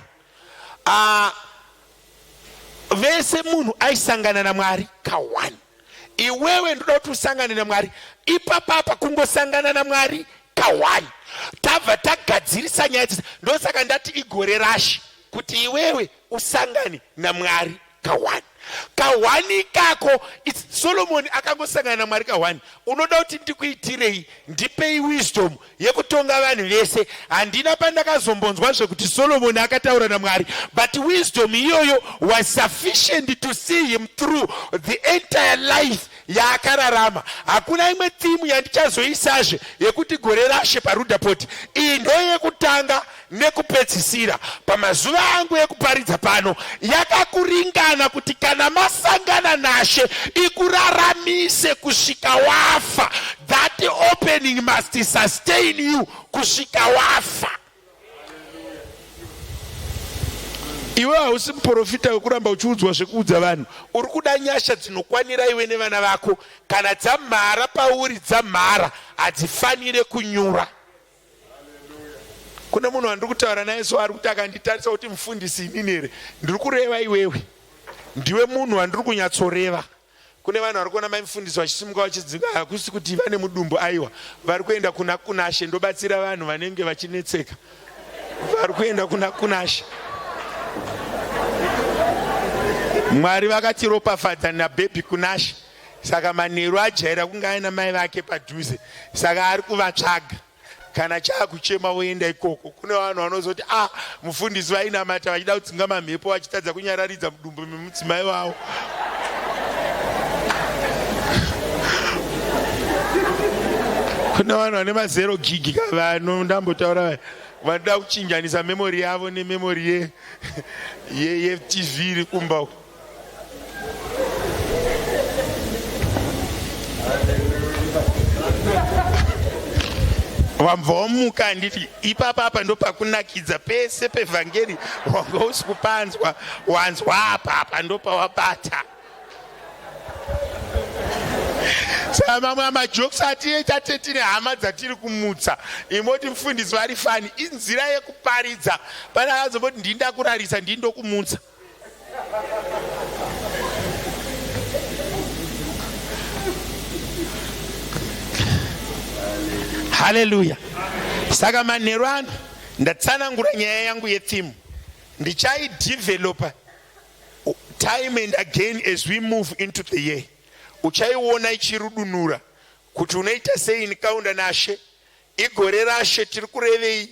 Vese munhu aisangana naMwari ka one. Iwewe ndoda kuti usangane naMwari ipapapa, kungosangana naMwari ka one, tabva tagadzirisa nyaya dzese. Ndosaka ndati igore raShe kuti iwewe usangane naMwari ka one. Ka one ikako, Solomoni akangosangana naMwari ka one. Unoda kuti ndikuitirei? Ndipei wisdom yekutonga vanhu vese. Handina pandakazombonzwa zvekuti Solomoni akataura naMwari, but wisdom iyoyo was sufficient to see him through the entire life yaakararama. Hakuna imwe theme yandichazoisazve yekuti gore raShe paRudaport. Iyi ndoyekutanga nekupedzisira pamazuva angu ekuparidza pano. Yakakuringana kuti kana masangana naShe ikuraramise kusvika wafa. That opening must sustain you kusvika wafa. Iwe hausi muprofita wekuramba uchiudzwa zvekuudza vanhu. Uri kuda nyasha dzinokwanira iwe nevana vako. Kana dzamhara pauri dzamhara, hadzifanire kunyura. Kune munhu wandiri kutaura naye so ari kuti akanditarisa kuti mufundisi inini here? Ndiri kureva iwewe. Ndiwe munhu wandiri kunyatsoreva. Kune vanhu vari kuona mai mufundisi vachisimuka vachidzinga, hakusi kuti vane mudumbu, aiwa, vari kuenda kuna Kunashe. Ndobatsira vanhu vanenge vachinetseka, vari kuenda kuna Kunashe. Mwari vakatiropafadza nabhebhi Kunashe, saka manheru ajaira kunge aina mai vake padhuze, saka ari kuvatsvaga. Kana chaakuchema voenda ikoko. Kune vanhu vanozoti, ah, mufundisi vainamata vachida kudzinga mamhepo vachitadza kunyararidza mudumbu memudzimai wavo. Kune vanhu vane mazero gigi kavano ndambotaura vanoda kuchinjanisa memori yavo nememori yeTV iri kumba uko. Wabva wamuka, handiti? Ipapa apa ndopakunakidza pese pevhangeri wanga usi kupanzwa, wanzwa apa apa ndopawabata. Saka mamwe amajokes atiita tine hama dzatiri kumutsa, imoti mufundisi vari fani, inzira yekuparidza. Pane akazomboti ndini ndakurarisa, ndini ndokumutsa. Haleluya. Saka manheru ano ndatsanangura nyaya yangu yetheme. Ndichaidevelopa time and again as we move into the year. Uchaiona ichirudunura kuti unoita sei encounter naShe. Igore raShe tiri kurevei?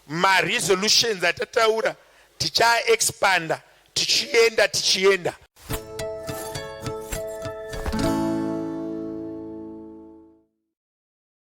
Maresolutions atataura tichaexpanda tichienda tichienda.